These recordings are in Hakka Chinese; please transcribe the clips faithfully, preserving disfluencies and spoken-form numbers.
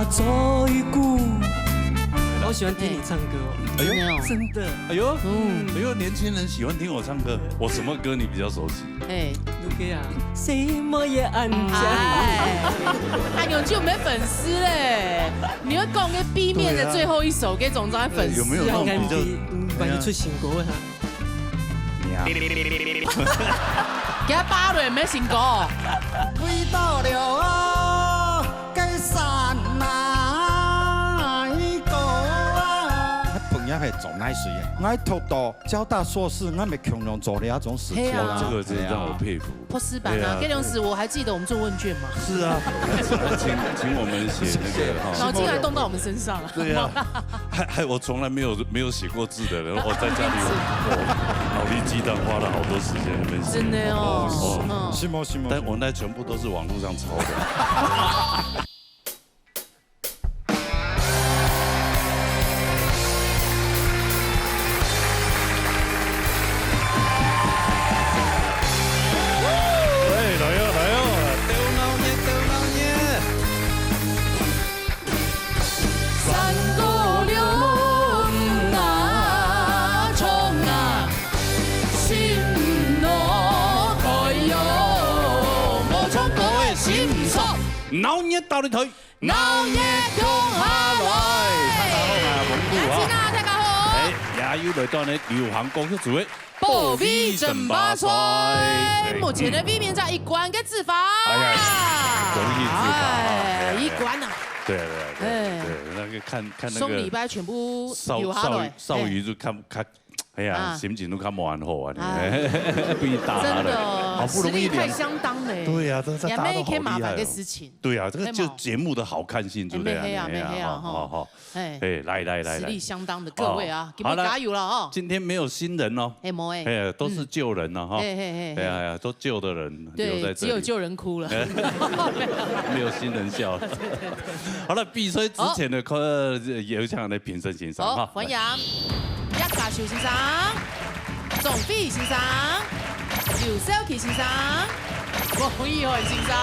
做一股。我喜欢听你唱歌哦，哎呦，真的哦。真的。哎呦，嗯。哎呦，年轻人喜欢听我唱歌，我什么歌你比较熟悉？哎，你可以啊。谁么也安家。哎，阿勇就没粉丝嘞，你会讲个 B 面的最后一首，给总招粉丝。对啊。有没有那种比较，看看 B，嗯，把你出新歌啊。 给他扒了，没成功。回到了啊，该山哪一个啊？朋友係做哪水啊？我讀到交大碩士，我咪共樣做了一種事情啊。嘿啊。这个真的让我佩服。博士班啊，对啊。这种事我还记得我们做问卷嘛。是啊。请，请我们写那个哈。脑筋还动到我们身上了。对啊。还，还，我从来没有，没有写过字的人，我在家里，我，我脑力激荡花了好多时间在那边写。真的哦，哦。是吗？是吗？但我那全部都是网络上抄的。哎，来哦，来哦，鬥鬧熱，鬥鬧熱。 三个六啊，冲啊，心路开哟，无唱歌的心酸。闹热到底台，闹热共下来。大家好啊，蒙古啊。大家好啊，大家好。哎，也有来到呢流行歌曲组的 保卫争霸赛。哎，目前的卫冕战一冠个子华。哎呀，恭喜子华啊。哎，一冠啊。对啊，对啊，对啊，哎。对，那个看，看那个上礼拜全部少，留下来。少，少宇就看，看，哎呀，啊。心情都看不完好啊，哎。被打了，真的，好不容易两，实力太相当了。对啊，这，这也没一件麻烦的事情。大家都好厉害哦。对啊，这个就节目的好看性，对不对啊？哎，没黑啊，哎呀，没黑啊，好，哈。好，好。 哎，哎，来，来，来，来。实力相当的各位啊，哦，给我们加油了哦。好了，今天没有新人哦。哎，没哎。哎，都是旧人了哈。嗯。哎，哎，哎，哎。哎呀，哎呀，都旧的人留在这里。对，只有旧人哭了。没有新人笑了。好了，比赛之前的，好。呃，有请来评审先生哈。好，欢迎。叶嘉修先生、钟飞先生、刘少奇先生、王一涵先生。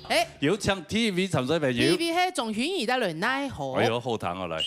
哎。有请第一位参赛朋友。第一位係鍾薰怡帶來《奈何》。哎喲，好聽啊，來。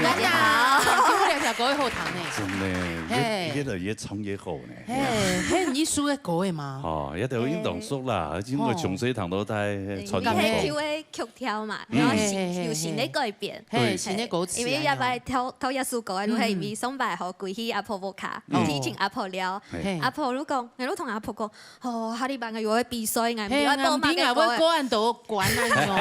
大家好。今晡日這條歌會好聽呢。真的，嘿。越，越來越唱越好呢。嘿，很藝術的歌的嘛。哦，也都應當熟啦，嘿。應該從細聽到大，嘿，傳統歌。你係舊的曲調嘛，嗯。然後新，嘿，嘿，嘿，有新的改編。嘿，對。新的歌詞啊。因為這擺頭，頭一首歌，嗯。就係因為上擺吼，歸去阿婆屋下，嗯。去尋阿婆尞。嘿。阿婆就講，𠊎就同阿婆講， 哦，下禮拜𠊎有个比賽，𠊎毋知愛播麼个歌。嘿啊，𠊎毋知𠊎會過恁多關啊，你哦。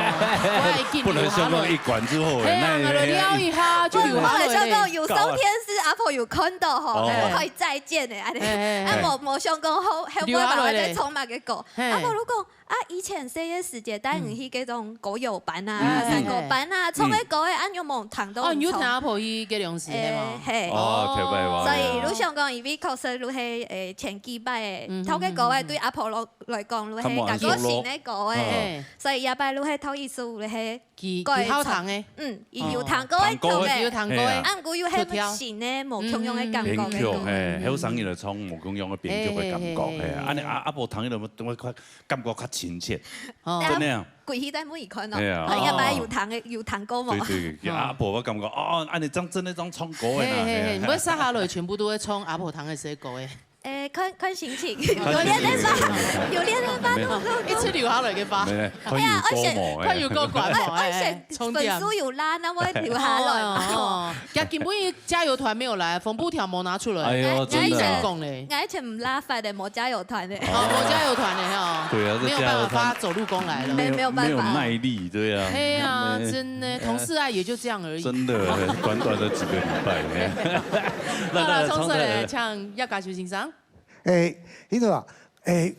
𠊎已經不能想講一關之後，嘿啊，那，𠊎就尞一下，就尞下來咧。本來想講有上電視，阿婆有看到吼，哦。𠊎可以再見的，恁呢。嘿，嘿，嘿。啊，無，無想講後，後尾嘛，留下來咧。再唱麼个歌。嘿。啊，無，就講，啊，以前細个時節，帶你去該種歌謠班啊、嗯。山歌班啊，嗯。唱个歌个，啊，有無聽到？哦，你有聽阿婆去該種時節嗎？誒，嘿。哦，特別哇。所以，就想講，因為確實就係，誒，前幾擺个，嗯，頭个歌个，嗯，嗯，嗯。對阿婆來 來講，就係較過新个歌个，嗯。嘿。所以這擺就係頭一首就係佢，佢好聽个。嗯，佢有聽過个，哦。聽過个。哦，有聽過个。嘿啊。啊，毋過又係新个，無共樣个感覺个歌。編曲，嘿，嗯。後生人來唱無共樣个編曲个感覺，嘿，嘿，嘿，嘿，嘿。嘿，恁呢啊，阿婆聽起來會，會較，感覺較親切。哦。真的啊。歸去再問一看咯，嘿啊。看這擺有聽个，有聽過無？對，對，對，哦。阿婆會感覺，哦，恁呢這樣真的這樣唱歌个啦，嘿，嘿，嘿，嘿啊。你會接下來全部都會唱阿婆聽个這些歌个。 誒，看，看心情，有練个話，有練个話，沒有。就，就，一直留下來个話。沒有，看有夠無，哎呀，我選，看有夠懸無，哎，哎，哎，重點。分數有拉，該會留下來嘛。哦，哦，哦。今晡日加油團沒有來，紅布條無拿出來。哎喲，真的啊。你以前講咧。𠊎以前毋拉法个，無加油團个。哦，無加油團个哈。對啊，這加油團沒有辦法發走路工來了。沒有，沒有辦法。沒有耐力，對啊。嘿啊，沒。真的，同事愛也就這樣而已。真的，短短的幾個禮拜，嘿。好啦，來，來，重新來，唱葉嘉修先生。 誒，你知無？誒，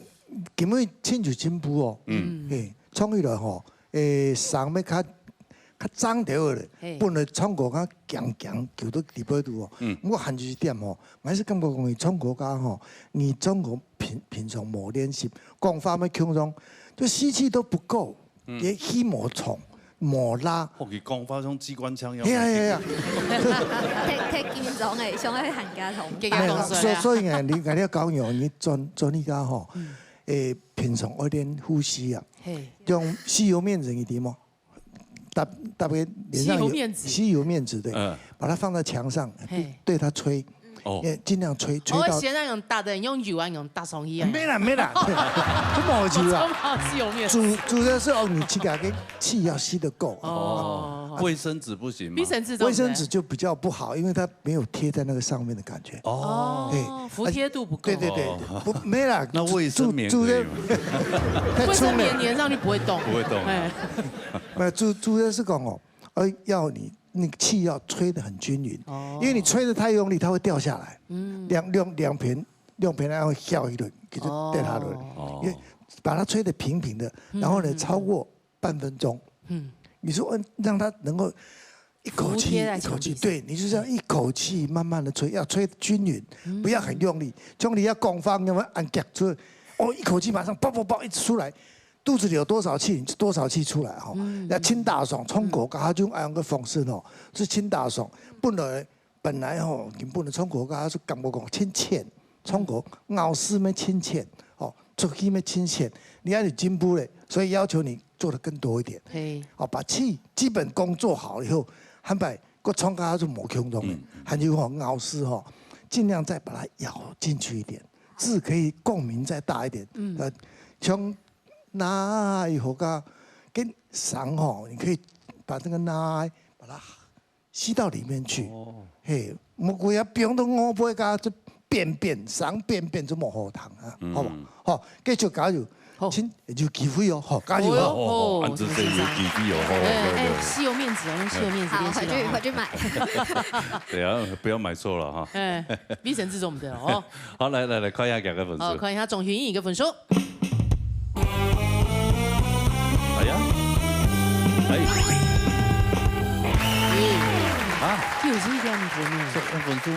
今晡日真有進步哦。嗯。誒，唱起來吼，誒，聲要較，較張條个咧。嘿。本來唱歌較強強，噭到裡背肚哦。嗯。毋過還有一點吼，𠊎係感覺講，你唱歌家吼，你唱歌平，平常無練習，講話乜共樣，就吸氣都不夠。 嗯。佢氣無重，無拉。哦，佢講話像機關槍一樣。係啊，係啊，係啊。忒，忒緊張誒，想愛喊加糖。加加糖水啊。所，所以呢，你，𠊎要教你哦，你轉，轉去家吼，嗯。誒，平常愛練呼吸啊。嘿。用吸油面紙，你知無？搭，搭个臉上有吸油面紙。吸油面紙，對。嗯。把它放在牆上，嘿。對，對它吹。 哦。也盡量吹，吹到。哦，先恁樣用搭个，用油啊，用搭上去啊。沒啦，沒啦，這麼好吹啊。我做麼个吸油面紙？主，主要是哦，你自家个氣要吸得夠。哦。衛生紙不行嗎？衛生紙怎麼了？衛生紙就比較不好，因為它沒有貼在那個上面的感覺。哦。嘿，服帖度不夠。對，對，對，哦。不，沒啦，那衛生棉可以嗎？主，主要，太粗了。衛生棉黏上去不會動。不會動啊。哎。沒有，主，主要是講哦，呃，要你 那個氣要吹得很均勻，哦。因為你吹得太用力，它會掉下來。嗯。兩，兩，兩片，兩片然後翹一輪，給它掉下來。哦。因為把它吹得平平的，然後呢，嗯。超過半分鐘。嗯。你說，嗯，讓它能夠一口氣，服帖在牆壁上。一口氣，對，你就是要一口氣慢慢地吹，要吹均勻，嗯。不要很用力。像你要講話，有沒有按夾住？哦，一口氣馬上爆爆爆一直出來， 肚子裡有多少氣，你就多少氣出來吼。嗯。要盡大爽，唱歌，嗯。佢就用恁樣个方式吼，係盡大爽。本來，本來吼，原本个唱歌，佢就感覺講盡淺，唱歌咬字乜盡淺，吼，出氣乜盡淺。你愛有進步咧，所以要求你做得更多一點。嘿。哦，把氣基本功做好以後，還把个唱歌就無共樣咧，嗯。還有吼，咬字吼，盡量再把它咬進去一點，字可以共鳴再大一點。嗯。呃，像 那一口个，跟上吼，你可以把這個那把它吸到裡面去。哦。嘿，莫怪啊，放到外背个，就扁扁，上扁扁就無好聽啊，嗯。好無？好，繼續加油，好。請，有機會哦，好，加油哦。哦，哦，哦，按這個有機會哦，好，哎，對，對。哎，吸油面紙哦，用吸油面紙練習了哦。好，回去，回去買。對啊，不要買錯了哈。哎，衛生紙做毋得哦。好，來，來，來，看一下佢个分數。好，看一下鍾欣怡个分數。 哎呀，哎。啊，又是一點分呢。這分數，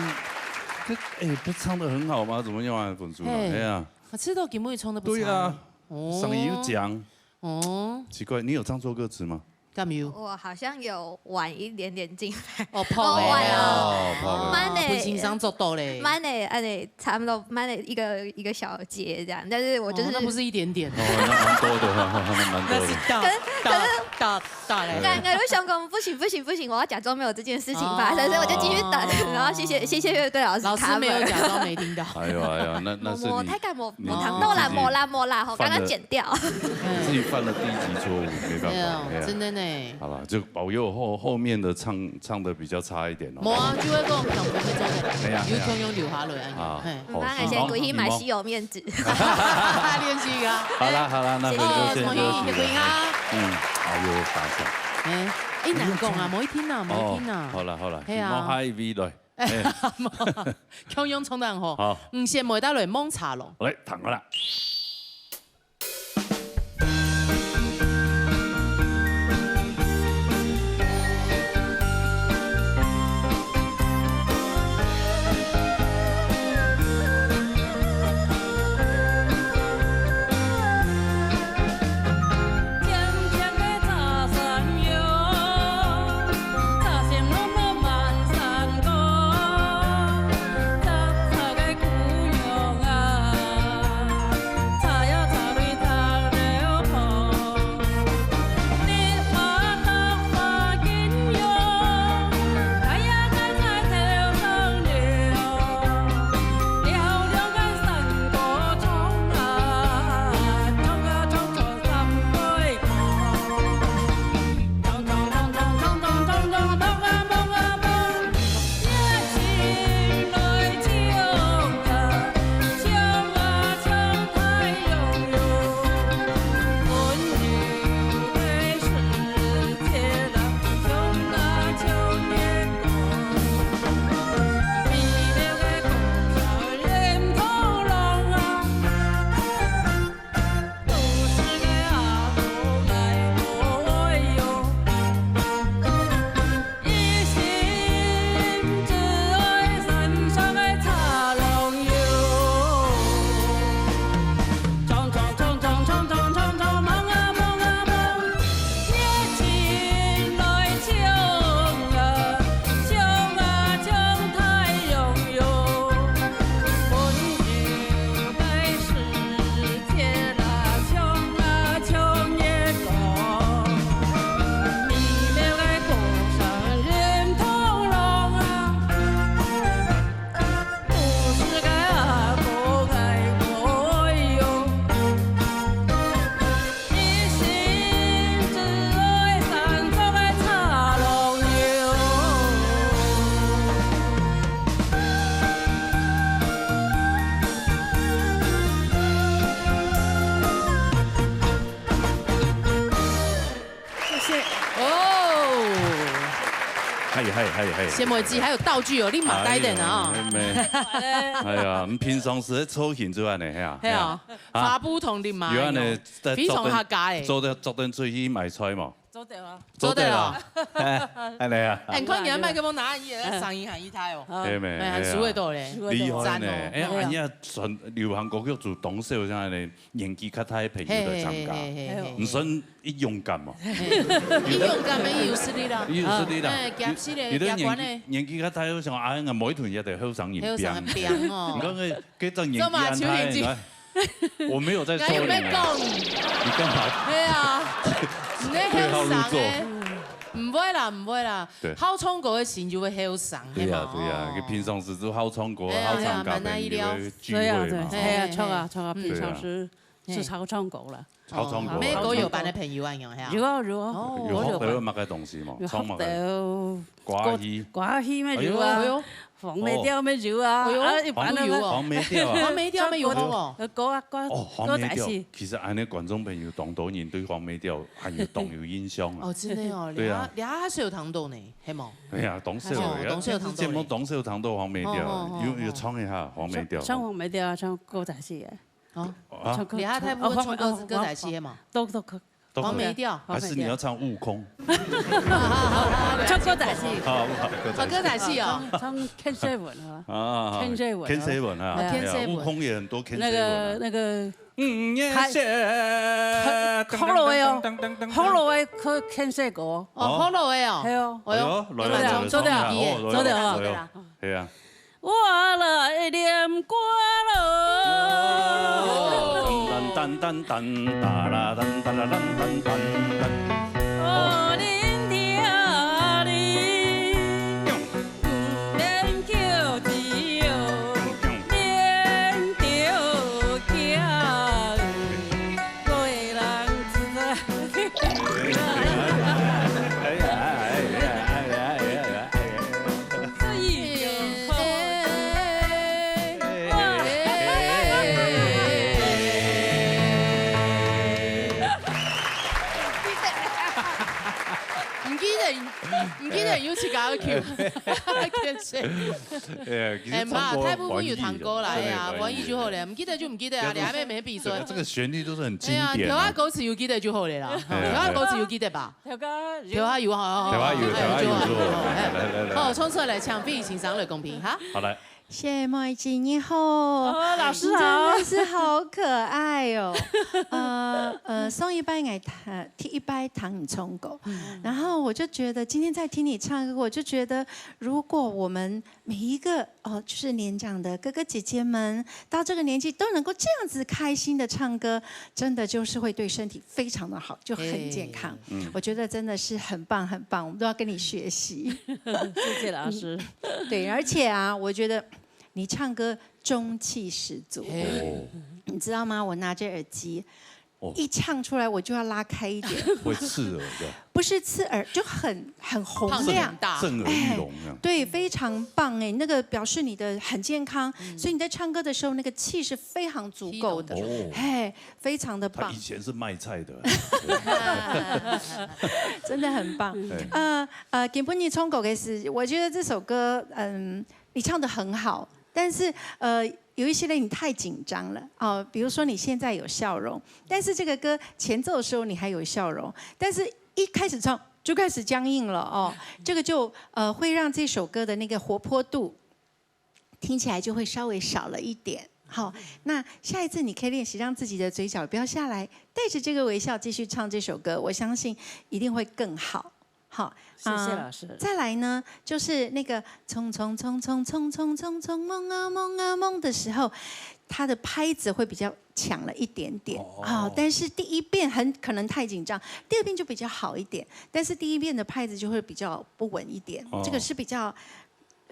這，哎，不唱得很好嗎？怎麼又按分數呢？嘿，哎呀。我知道根本唱得不差。對啊，哦。聲音又強。哦。奇怪，你有唱錯歌詞嗎？敢有？我好像有晚一點點進來。哦，破了。我晚了。哦，破了。慢的。分先生做到咧。慢的，哎，差不多慢的一個，一個小節這樣，但是我就是，哦，那不是一點點。哦，那蠻多的，那蠻多的。那是大，可是，可是大打，打嘞。刚刚就想讲，不行不行不行，我要假装没有这件事情发生，哦。所以我就继续等，然后谢谢谢谢乐队老师老师没有 cover。 假装没听到。哎呦哎呦，那那是你，我我太敢，我你我糖豆啦，自己没啦没啦，好，刚刚剪掉。犯了，你自己犯了第一级错误，没办法。哎呦，哎呀。真的呢。好了，就保佑后后面的唱唱的比较差一点哦。没啊，就会讲讲不会真的，哎呀，有可能留下来啊。哎呀。啊，嘿。好，我刚才先回去买稀有面子。 练习啊。好啦好啦，那可能就先休息了。哦，同意，同意啊。嗯，哎呦，打响。哎，哎，难讲啊，无一定啊，无一定啊。哦，好啦好啦，嘿啊。先望下一位来。哎，哎。共样唱得很好。好。嗯，先回到来望茶咯。来，躺过来。谢谢。哦。嗨，嗨，嗨，嗨。先妹子还有道具哦，你嘛带等啊。哎呀，哎呀，你平常时在抽琴之外呢，嘿啊。嘿啊，啊。发布同你嘛。有啊呢，在非常客家诶。做得，做得出去买菜嘛。做得啊。做得啊。哎，哎，来啊。哎，你看你的麦克风拿，伊的声音很一胎哦。对没？哎，很熟味道嘞。厉害呢。赞哦。哎，哎呀。哎呀，传流行歌曲就当少像呢，年纪较大的朋友来参加。嘿，嘿，嘿，嘿，嘿。你算 一勇敢嘛。一勇敢嘛，伊有实力啦。伊有实力啦。哎，夾死咧，有的年纪，夾關咧。年纪較大，我想，哎，我每一團也得後生人後生人變哦。你看，該，該隻年紀恁大，做嘛，邱玲姐。你看，我沒有在說你啊。哪有咩講？你幹嘛？對啊，你那後生欸。對號入座。毋會啦，毋會啦。對。好唱歌的心就會後生，對啊，係嘛？對啊，哦。佢平常時就好唱歌，哎呀，好唱歌，哎呀，蠻難意料。朋友會聚會嘛，對啊，對，吼。哎呀，唱啊，唱啊，嗯。平常時 係唱歌啦。好唱歌，哦，好唱歌。咩歌有班个朋友啊，有係啊？有啊，有啊。哦，有學到麼个東西無？有學到唱麼个？歌仔戲。歌仔戲乜有啊，哎喲，哎喲。黃梅調乜有啊，哦。哎喲，啊，一般个，都有哦。黃梅調啊。黃梅調乜有學哦。呃，歌啊，歌，哦，黃梅調，歌仔戲。其實恁呢觀眾朋友當多人對黃梅調還有當有印象啊。哦，真的哦，對啊。你還，你還係有聽到呢，係無？哎呀，當少了，哦，當少有聽到呢。節目當少有聽到黃梅調，哦，哦，哦，有，有唱一下黃梅調。唱，唱黃梅調啊，唱歌仔戲啊。 哦，啊？唱歌，你還大部分唱歌仔戲嘛？哦，都，都可，都可以。黃梅調。還是你要唱《悟空》？唱歌仔戲。好，好，歌仔戲。哦，歌仔戲哦。唱，唱《Ken Seven》啊。啊，《Ken Seven》啊。《Ken Seven》啊，對啊，《悟空》也很多《Ken Seven》啊。那個，那個，嗯，也是。紅樓的哦，紅樓的可《Ken Seven》哦。哦，紅樓的哦。係哦。哎喲，哎喲，來了，來了，做得啊，來了，做得啊。來了。係啊。 我來唸歌咯。，R Q，R Q。哎，其实哎，唱歌嘛，大部分有唱歌啦，玩意，哎呀，玩意就好了，玩意。毋記得就毋記得啊，对，你还没，没比赛。对，这个旋律都是很经典啊。哎呀，调下歌词有记得就好了啦，哎，调下歌词有记得吧？调下有，调下有，哎，调下有，哎，就好，调下有，哎，来，来，来。好，唱出来，请费玉清上来公平哈。好，来。谢妹子你好，哦，老师好。你真的是好可爱哦。呃，呃，上一拜我听，第一拜听你唱歌，嗯。然后我就觉得今天在听你唱歌，我就觉得如果我们每一个，哦，就是年长的哥哥姐姐们，到这个年纪都能够这样子开心的唱歌，真的就是会对身体非常的好，就很健康。哎。嗯。我觉得真的是很棒很棒，我们都要跟你学习。谢谢老师。对，而且啊，我觉得你唱歌中气十足。哎。哦。你知道吗？我拿着耳机，哦。一唱出来我就要拉开一点。会刺耳的。不是刺耳，就很，很洪亮。震耳欲聋那样。哎，对，非常棒哎，那个表示你的很健康，嗯。所以你在唱歌的时候，那个气是非常足够的。踢动。哦。哎，非常的棒。他以前是卖菜的。真的很棒。对。呃，呃，今晡日唱歌个是，我觉得这首歌，嗯，你唱得很好，但是，呃，有一些人你太紧张了，哦，比如说你现在有笑容，但是这个歌前奏的时候你还有笑容，但是一开始唱就开始僵硬了，哦，这个就，呃，会让这首歌的那个活泼度听起来就会稍微少了一点。好，那下一次你可以练习让自己的嘴角不要下来，带着这个微笑继续唱这首歌，我相信一定会更好。好，谢谢老师。啊，再来呢，就是那个冲冲冲冲冲冲冲冲，梦啊梦啊梦的时候，它的拍子会比较强了一点点。哦。啊，但是第一遍很可能太紧张，第二遍就比较好一点，但是第一遍的拍子就会比较不稳一点，哦。这个是比较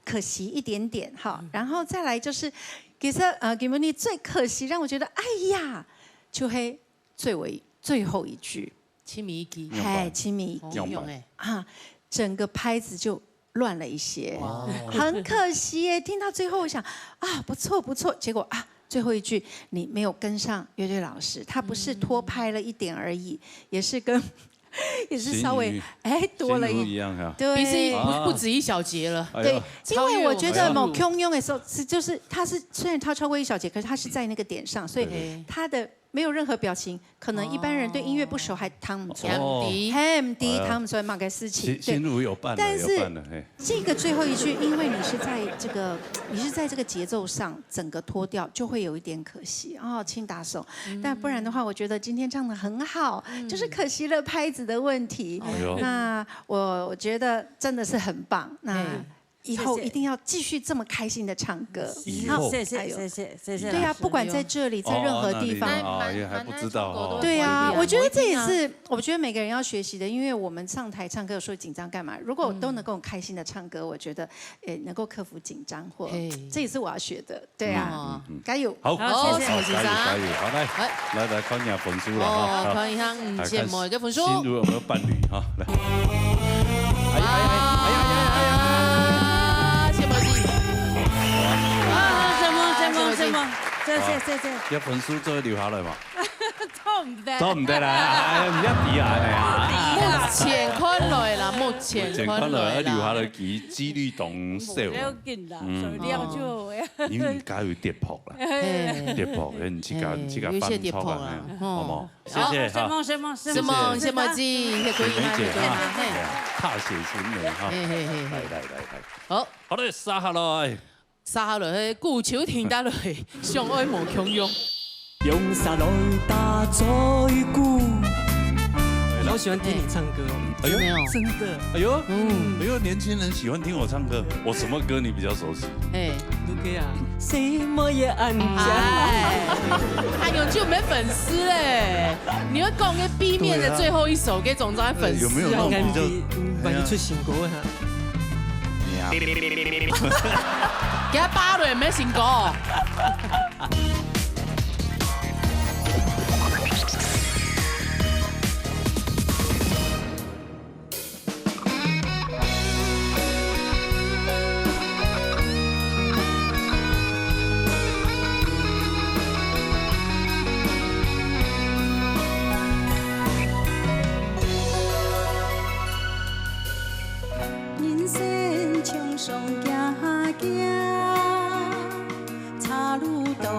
可惜一点点哈。嗯。然后再来就是，其实，呃，今晡日最可惜，让我觉得，哎呀，就会最尾，最后一句。深夜記。仰般？嘿，深夜記。哦，仰般？仰般？啊，整个拍子就乱了一些。哇。很可惜耶，听到最后我想，啊，不错，不错，结果啊，最后一句你没有跟上乐队老师，他不是拖拍了一点而已，嗯。也是跟，也是稍微，心如，哎，多了一，心如一样啊。对。其实不，啊。不止一小节了。哎呦。对，因为我觉得超越我们。哎呦。某 Kyung Young 的时候是，就是他是，虽然他超过一小节，可是他是在那个点上，所以对。他的没有任何表情，可能一般人对音乐不熟还听不出来。哦。毋知。嘿，毋知，哎呀。听不出来么个事情，心，对。心如有伴了，但是有伴了，嘿。这个最后一句，因为你是在这个，你是在这个节奏上整个拖掉，就会有一点可惜哦，轻打手。嗯。但不然的话，我觉得今天唱得很好，嗯。就是可惜了拍子的问题。哎呦。那我，我觉得真的是很棒。那嘿。以后一定要继续这么开心地唱歌。谢谢。以后。谢谢，哎呦。谢谢，谢谢老师。对啊，不管在这里，在任何地方。哦，那里，哦，也还不知道哦。对啊，我觉得这也是，我觉得每个人要学习的，因为我们上台唱歌有时候紧张干嘛？如果都能够很开心地唱歌，嗯。我觉得，呃，能够克服紧张或，嘿。这也是我要学的，对啊。嗯，嗯，嗯。加油。好，好，谢谢。好，加油，加油。好，来，来。来，来，看一下分数了哈。哦，看一下，嗯，来看见某一个分数。心如有没有伴侣哈？来。哎呀，哎呀，哎呀，哎呀，哎呀。啊，谢谢。啊，什么，什么，什么？谢谢，谢谢。哇，要分数做留下来嘛？做毋得。做毋得啦，哎，毋要比啊，哎呀。目前看来啦，目前看来啦。目前看来，留下来其实几率当小啊。不要紧啦，嗯。手料就好呀。你毋加有跌破啦。嘿。跌破，你自家，嘿，自家有一些跌破啦，翻错啊，吼。好不好？谢谢哈。好，承蒙，承蒙，承蒙。承蒙，承蒙姐，谢谢。谢谢梅姐哈，嘿。踏雪寻梅哈。嘿，嘿，嘿，嘿。来，来，来，来。好。好嘞，接下來。接下來，嘿，古手停下來，相愛無共樣。用沙來打嘴鼓。好喜欢听你唱歌哦。哎呦，真的哦。真的。哎呦，嗯。哎呦，年轻人喜欢听我唱歌，我什么歌你比较熟悉？哎。都可以啊。什么也安家。哎，哎呦，就没粉丝哎。你会讲个 B 面的最后一首，给总招粉丝哦。对啊。有没有那种比较，嗯，万一出新歌哈。哎呀。给他扒了也没新歌。上行下行，岔路到，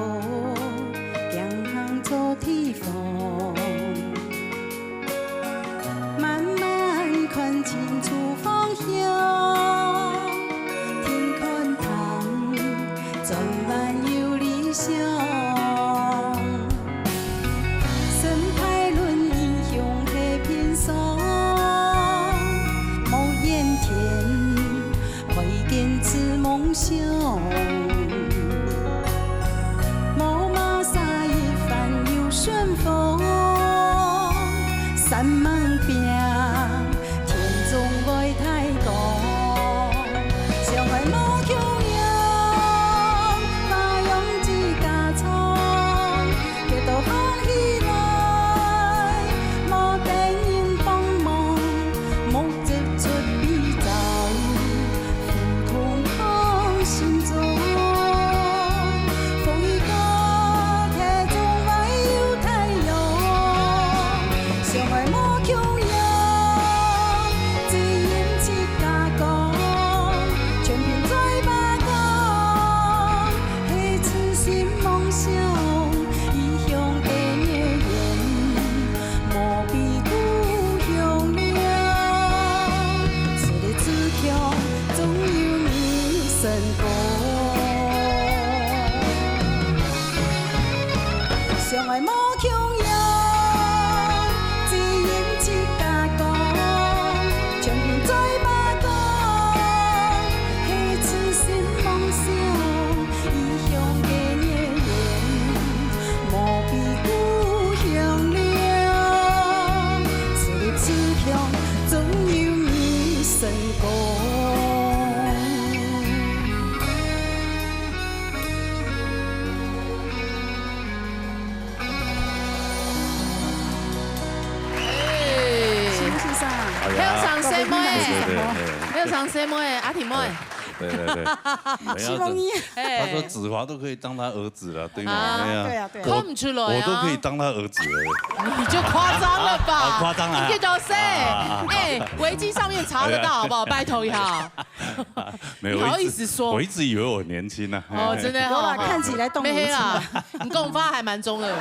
行行做地方。慢慢看清楚方向，停看窗，轉彎有理想。身派輪英雄係拼上，無怨天。 愛堅持夢想。無麼儕一帆有順風，山吂坪，天總會大光。相愛無共樣，花樣自家創。 行到行起來，無等人幫忙，目汁出鼻尖，苦痛放心中。風雨過，天總會有太陽。相愛無共樣，只因自家光，全憑嘴巴講。 係自信夢想，異鄉个月圓，無比故鄉亮。自立自強，總有你成功。相愛無共樣，只因自家光，全憑嘴巴講。係自信夢想， 異鄉个月圓，無比故鄉亮。自立自強，總有你成功。哎，先生，哎呀，後生細妹，對，對，對，對。後生細妹，阿婷妹。 对对对，希望你。哎。他说子华都可以当他儿子了，对吗？啊，哎呀，对啊，对啊。我，看不出来啊。我都可以当他儿子了。你就夸张了吧？啊，夸张啊。你可以叫谁？啊，啊，啊。哎，维基上面查得到，好不好？拜托一下。没有，你好意思说？我一直，我一直以为我年轻啊。哦，真的哦。有啦，看起来都年轻啊。没啦，你讲话还蛮中二的。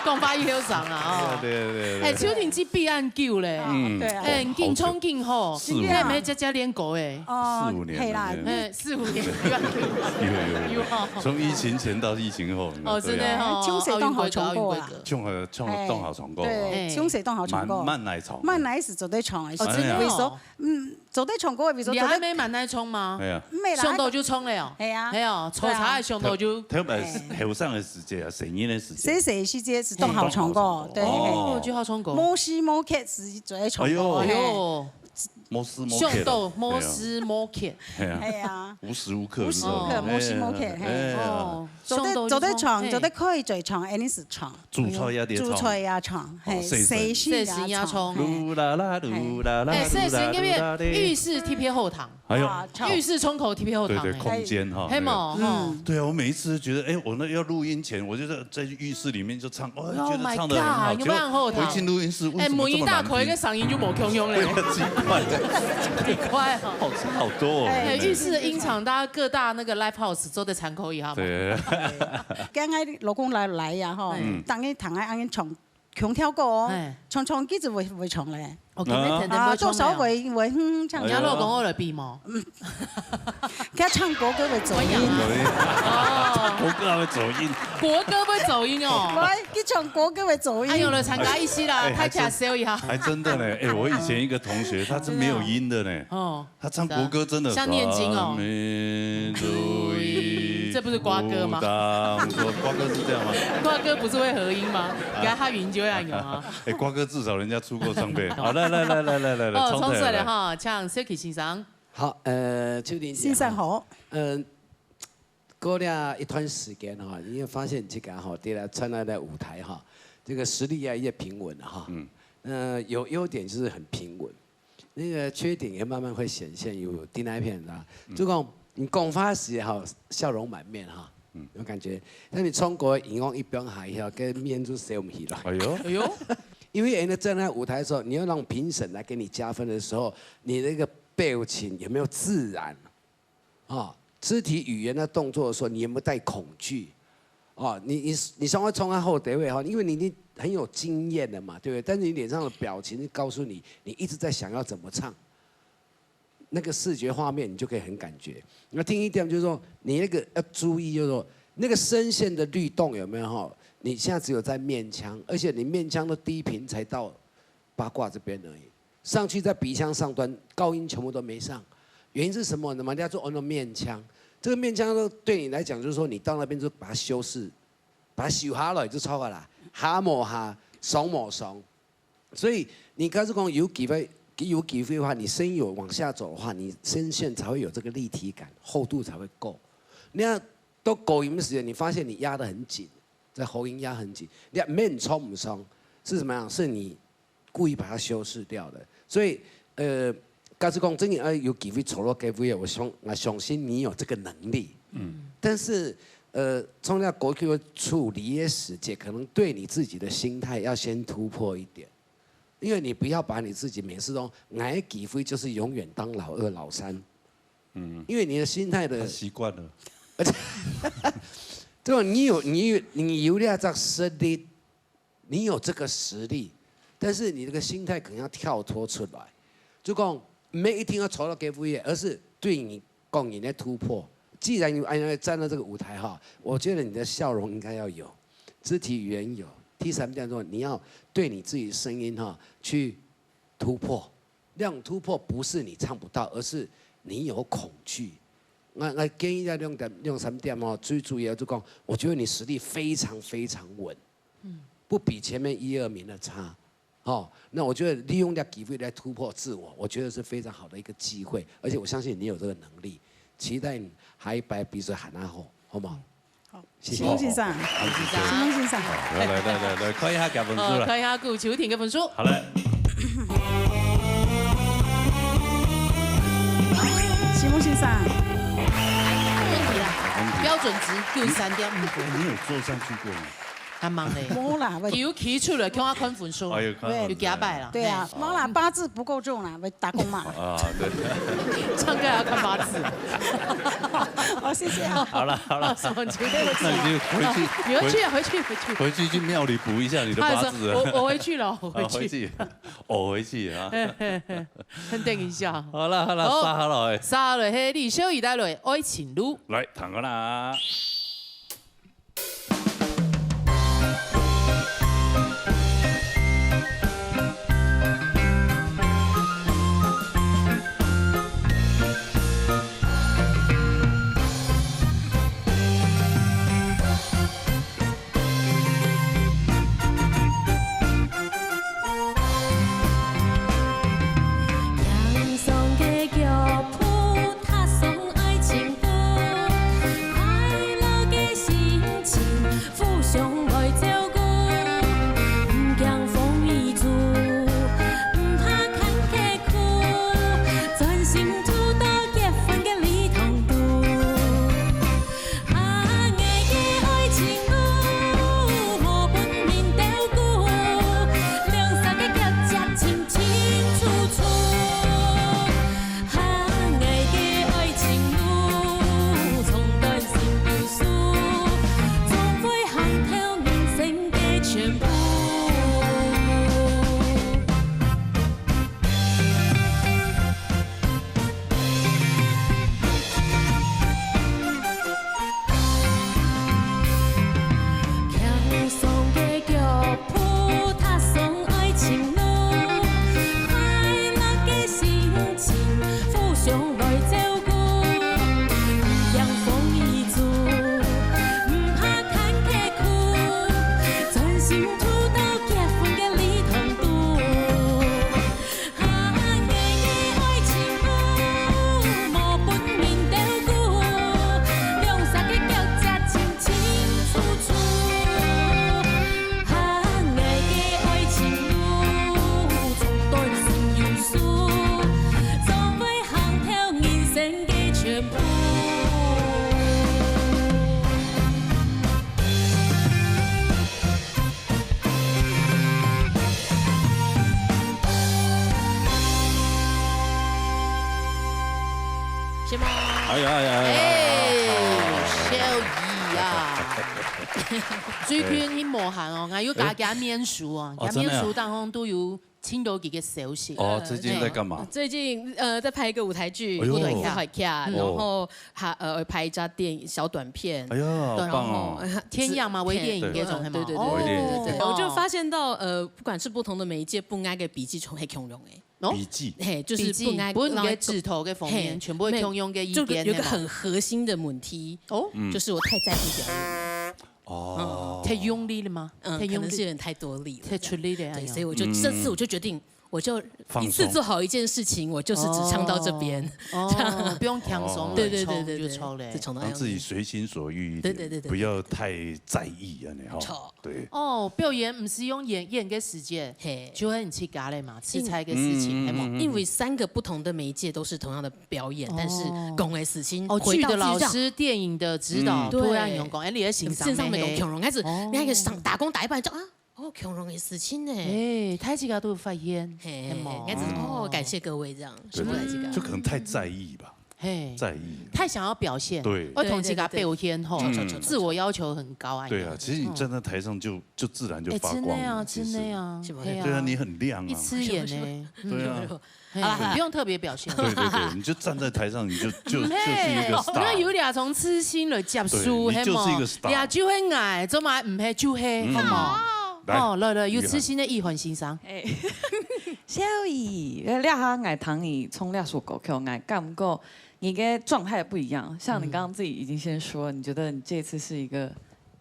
讲话又有长啊，哦。对啊，对啊，对啊，对啊。哎，秋婷姐比俺久嘞。嗯。对啊。哎，你紧冲紧吼。四五年。你还没加加练过哎。 哦，四五年了，係啦，对。哎，四五年，有啊。有，有，有。有哦。从疫情前到疫情后，哦，对啊。真的哦，秋水当好唱歌啦。奧运规格，奧运规格。唱好，唱，哎，当好唱歌啊。对，哎。秋水当好唱歌。慢，慢来唱。慢来是做得唱的，哦，真的哦。为所，嗯，做得唱歌，为所做得。你还没慢来唱吗？哎呀。没啦。上头就唱了哦。哎呀。哎呀，抽查的上头就。对啊。特别是，哎。后生的时节啊，成年的时节。细细个时节是当好唱歌，当好唱歌。对。哦，就好唱歌。无时无刻是做得唱歌，哎呦。哎呦。嘿。 无时无刻啦。上到无时无刻。哎呀。哎呀。无时无刻，无时无刻，是吧？无时无刻，嘿。哎呀。哦，做得，上到就唱，做得唱，嘿。做得开嘴唱，一定是唱。煮菜也得唱。煮菜也唱，哦，嘿，洗身。洗身也唱，洗身也唱。嘿。噜啦啦，噜啦啦，哎，洗身这边，噜啦啦，浴室特别好听。哎呦。哇，唱。浴室冲口特别好听，对，对，哎。空间哈，那个。嘿嘛，嗯。哦。对啊，我每一次觉得，哎，我那要录音前，我就在，在浴室里面就唱，哦，Oh my god，觉得唱得很好。有没有很好听？结果我一进录音室，为什么这么难听？哎，门一打开，个声音就无共样了。对啊，奇怪。奇怪哦。好差好多哦。哎，浴室的音场，大家各大那个live house做得参考一下嘛。对。刚刚老公来，来呀，吼，嗯。当然谈爱安唱，唱跳过哦，哎。唱唱机子会，会唱嘞。哦，今天天天啊，会唱了哦。多少会，会，嗯，这样子。哎呀。你老公我来比嘛。 佢唱国歌个走音。哎呀。走音。哦。唱国歌还会走音。国歌会走音哦。喂，佢唱国歌个走音。哎，有了，参加一起啦，哎，开起来笑一下。还真的呢，哎，我以前一个同学，他是没有音的呢。哦。他唱国歌真的像念经哦。阿弥陀佛，这不是瓜哥吗？瓜哥是这样吗？瓜哥不是会合音吗？你看他语音就会按有啊。哎，瓜哥至少人家出过唱片。好，来，来，来，来，来，来，哦，唱出来，冲水了哈，唱Silky先生。 好，呃，秋婷姐哈，先生好。嗯，过了一段时间哈，你会发现这个哈，对了，站在那舞台哈，这个实力越来越平稳了哈。嗯。那有优点就是很平稳，那个缺点也慢慢会显现，有第那一片啊，嗯。就讲你讲话时哈，笑容满面哈，嗯。有感觉，那你唱歌音乐一边还要跟面就笑不起来。哎呦。哎呦。因为人家站在舞台的时候，你要让评审来给你加分的时候，你那个表情有沒有自然？哦，肢體語言的動作的時候，你有沒有帶恐懼？哦，你你你稍微衝他後得位哈，因為你已經很有經驗了嘛，對不對？但是你臉上的表情告訴你，你一直在想要怎麼唱。那個視覺畫面，你就可以很感覺。那第一點就是說，你那個要注意，就是說那個聲線的律動有沒有哈？你現在只有在面腔，而且你面腔的低頻才到八卦這邊而已，上去在鼻腔上端，高音全部都沒上。原因是什麼呢？人家做 on 的面腔，這個面腔呢，對你來講，就是說你到那邊就把它修飾，把它修下來就超過了，下無下，爽無爽。所以你剛才講有機會，有機會的話，你聲音有往下走的話，你聲線才會有這個立體感，厚度才會夠。你要到高音的時間，你發現你壓得很緊，在喉音壓很緊，你面衝不上，是什麼樣？是你故意把它修飾掉的。所以，呃，假使講真的，呃，有機會坐到該位，我相，我相信你有這個能力。嗯。但是，呃，從那過去的處理的時節，可能對你自己的心態要先突破一點，因為你不要把你自己每次都，𠊎个機會就是永遠當老二、老三。嗯。因為你的心態的，他習慣了。而且，這種你有，你有，你有這隻實力，你有這個實力，但是你這個心態可能要跳脫出來，就講，毋係一定要坐到該位，而是對你個人的突破。既然你還站到這個舞台哈，我覺得你的笑容應該要有，肢體語言有。第三點說，你要對你自己的聲音哈去突破。那種突破不是你唱不到，而是你有恐懼。𠊎，𠊎建議這兩點、兩三點哦，最主要就講，我覺得你實力非常非常穩，嗯。不比前面一二名的差。哦，那我覺得利用這機會來突破自我，我覺得是非常好的一個機會，而且我相信你有這個能力，期待你下一擺比賽還較好，好不好？好，謝謝。新夢先生，好，謝謝。新夢先生。好，來，來，來，來，來，看一下佢分數哦，啦。看一下顧秋婷个分數。好嘞。新夢先生，沒問題啦，沒問題。標準值就三點五分。你有坐上去過嗎？還吂咧。無啦，喂。佢有企出來，叫我看分數。哎呦，看分數。有幾下擺啦。對啊，嘿。無啦，八字不夠重啦，喂，打工嘛。啊，對。唱歌還要看八字。好，謝謝啊。好了，好了。什麼？對不起。那你就回去，你回去啊，回去，回去。回去去廟裡補一下你的八字啊。他還說，我，我回去了，我回去。好，回去。哦，回去啊。嘿，嘿，嘿，很等一下。好了，好了，好。煞下來。煞下來，嘿，李小怡帶來，愛情路。來，聽好啦。节目。哎呀哎呀哎呀！哎，小姨啊，最近很无閒哦，我又加加面书啊，哦加面书当中都有听到几个消息。哦，最近在干嘛？最近呃在拍一个舞台剧，哎呦一个舞台剧，哦然后还呃拍一家电影小短片，哎呀，好对，棒哦！然后天阳嘛，微电影那种，对系嘛？对对哦对对对对，哦我就发现到呃，不管是不同的媒介，不同个笔记从黑恐龙哎，哦笔记，嘿，就是笔记不同个不同个指头个方面，嘿全部共用个意见，就有个系嘛？很核心的问题，哦，嗯就是我太在乎表演，哦，太用力了吗？嗯，太用力，可能是有点太多力了。太出力了，哎对，呀所以我就嗯这次我就决定，我就放松一次做好一件事情，我就是只唱到这边。哦，不用轻松，哦对对对对对，就超嘞就。唱到让自己随心所欲一点，对对对对不要太在意啊，你哈。错对，哦，表演毋使用演演个时间，嘿，就很自家嘞嘛，自在个事情，嗯系嘛？嗯因为三个不同的媒介都是同样的表演，但是哦讲个事情，哦，回到自己剧的老师、电影的指导，嗯突然用讲，哎，你个欣赏欣赏没讲咩？恐龙，开始哦你还可以上打工打一半，就啊，哦，恐龙的事情呢。哎，大家都有发现，嘿，系嘛？开始哦，感谢各位这样，对是不是这个？就可能太在意吧，嘿，在意。太想要表现，对会同自家表现吼，对对对对自我要求很高哎。对啊，其实你站在台上就就自然就哎，发光了，真的呀，其实真的呀，是吗哎呀对啊，你很亮啊。一只眼呢，对啊，嘿好啦好啦不用特别表现。对对对，你就站在台上，你就就就是一个嘿，那有 star。两种自信来接受，对你就是一个嘿嘛？ star 呀，就会矮，做嘛毋系就系，嗯好嘛？来哦，来来，厉害有自信的易凡先生，哎，小姨，这下我听你唱这首歌曲，我感觉你的状态不一样。像你刚刚自己已经先说，你觉得你这次是一个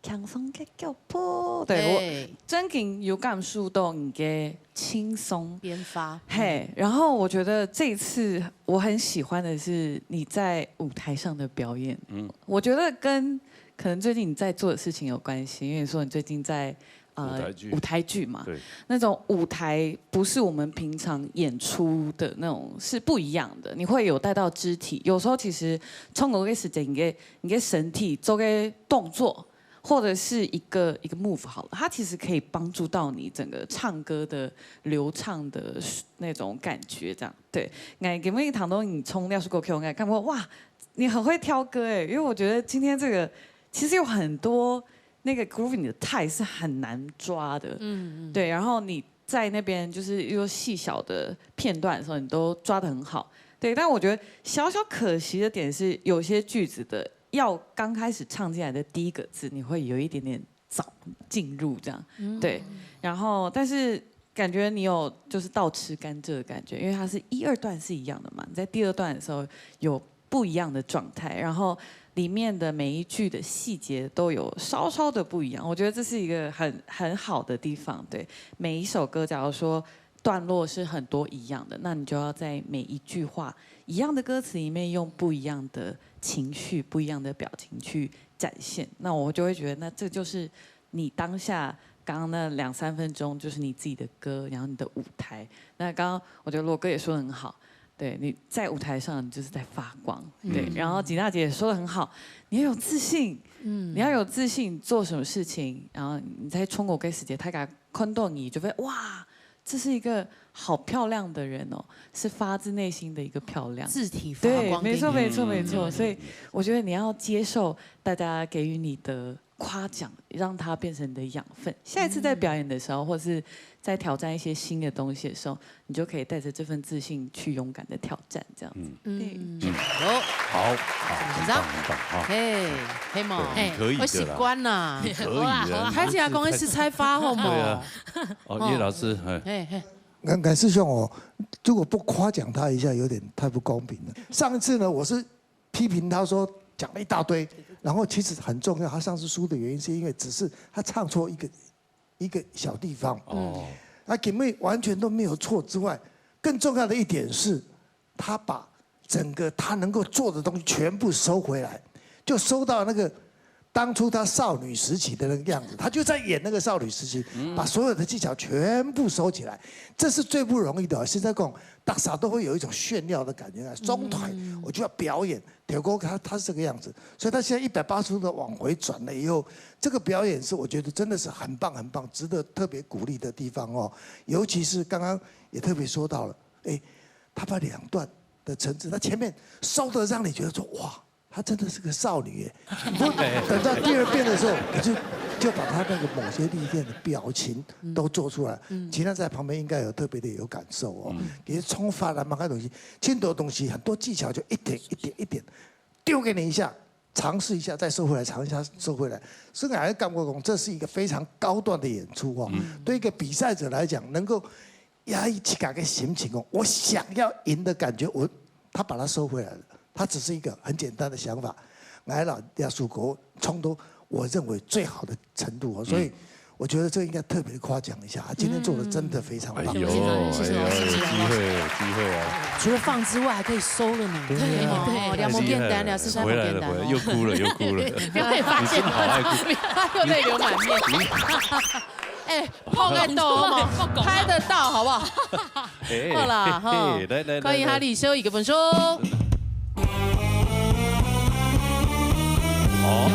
轻松的脚步，对我哎，真的有感受到你的轻松。变化，嘿，然后我觉得这一次我很喜欢的是你在舞台上的表演，嗯嗯，我觉得跟可能最近你在做的事情有关系，因为你说你最近在呃舞台剧舞台剧嘛，对，那种舞台不是我们平常演出的那种，是不一样的。你会有带到肢体，有时候其实唱歌个时间，你的你的身体做个动作，或者是一个一个 move 好了，它其实可以帮助到你整个唱歌的流畅的那种感觉，这样。对，我今日听到你唱那首歌曲，我感觉哇，你很会挑歌哎，因为我觉得今天这个其实有很多那个 grooving 的 tie 是很难抓的，嗯嗯，对，然后你在那边就是又细小的片段的时候，你都抓得很好，对。但我觉得小小可惜的点是，有些句子的要刚开始唱进来的第一个字，你会有一点点早进入这样，对。然后但是感觉你有就是倒吃甘蔗的感觉，因为它是一二段是一样的嘛，你在第二段的时候有不一样的状态，然后里面的每一句的细节都有稍稍的不一样，我觉得这是一个很很好的地方。对，每一首歌，假如说段落是很多一样的，那你就要在每一句话一样的歌词里面用不一样的情绪、不一样的表情去展现。那我就会觉得，那这就是你当下刚刚那两三分钟，就是你自己的歌，然后你的舞台。那刚刚我觉得罗哥也说得很好，对，你在舞台上你就是在发光，对。嗯然后吉娜姐也说得很好，你要有自信，嗯你要有自信，做什么事情，然后你在唱歌个时间，大家看到你就会哇，这是一个好漂亮的人哦，是发自内心的一个漂亮。字体发对，光给你，没错，没错，嗯没错。所以我觉得你要接受大家给予你的夸奖，让它变成你的养分。下一次在表演的时候，或是在挑战一些新的东西的时候，你就可以带着这份自信去勇敢的挑战，这样子。嗯嗯，对好，好，好，很紧张棒很棒哈。嘿，嘿嘛，对，你可以的啦，我习惯啦，你可以的。大家讲的是菜花好对嘛啊？，哦，叶老师，哎，嘿嘿，应该是像我，如果不夸奖他一下，有点太不公平了。上一次呢，我是批评他说讲了一大堆，然后其实很重要。他上次输的原因是因为只是他唱错一个一个小地方，哦，那给妹完全都没有错之外，更重要的一点是，他把整个他能够做的东西全部收回来，就收到那个当初他少女时期的那个样子，他就在演那个少女时期，把所有的技巧全部收起来，这是最不容易的。现在讲，大家都会有一种炫耀的感觉啊，中台我就要表演，结果他他是这个样子，所以他现在一百八十度的往回转了以后，这个表演是我觉得真的是很棒很棒，值得特别鼓励的地方哦。尤其是刚刚也特别说到了，哎，他把两段的层次，他前面收的让你觉得说哇，她真的是个少女耶。不过等到第二遍的时候，你就就把她那个某些历练的表情都做出来。嗯，其他在旁边应该有特别的有感受哦。嗯，其实冲发啦，蛮多东西，很多东西很多技巧就一点一点一点丢给你一下，尝试一下，再收回来，尝试一下收回来。所以我还是感觉讲，这是一个非常高段的演出哦。嗯，对一个比赛者来讲，能够压抑自家个心情哦，我想要赢的感觉，我他把它收回来了，他只是一个很简单的想法。来了，亚叔国冲突，我认为最好的程度哦，所以我觉得这个应该特别夸奖一下，他今天做的真的非常棒。哎呦，谢谢老师，谢谢老师，谢谢老师。机会，机会啊！除了放之外，还可以收了呢。对啊哦，两毛简单了，是三毛简单哦。回来了，回来，又哭了，又哭了。不要被发现了，他又泪流满面。哎，碰得到好不好？拍得到好不好？好啦哈，来来，恭喜哈利收一个分数。好，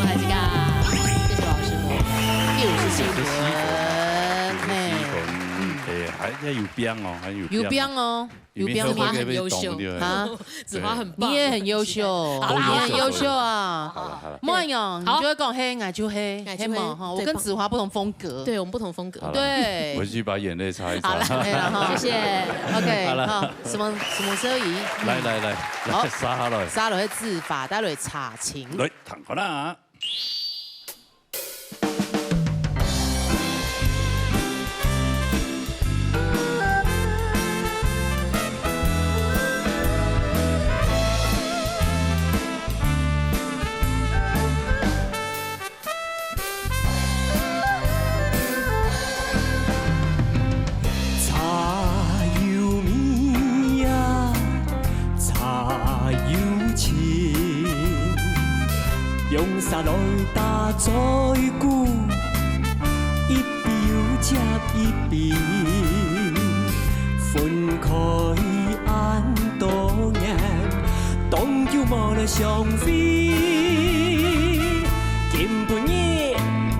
来这个，谢谢老师傅，又是西文，嘿，哎，还要有标哦，还有有标哦，有标吗？很优秀啊，啊，子华很棒，你也很优秀，都你也很优秀优秀啊。好了好了，莫勇，你就会讲嘿，我就嘿，我就嘿嘿嘛哈，我对跟子华不同风格。对我们不同风格。好了，对我去把眼泪擦一擦。好了，可以了哈，谢谢。OK，好了好，什么什么车椅？来来来，好来，沙哈了，沙落去自发，带落去查情。来，躺好啦。 茶油味啊，茶油情，用茶来打嘴鼓，一杯又接一杯，分开恁多年，当久无了相会，今晡日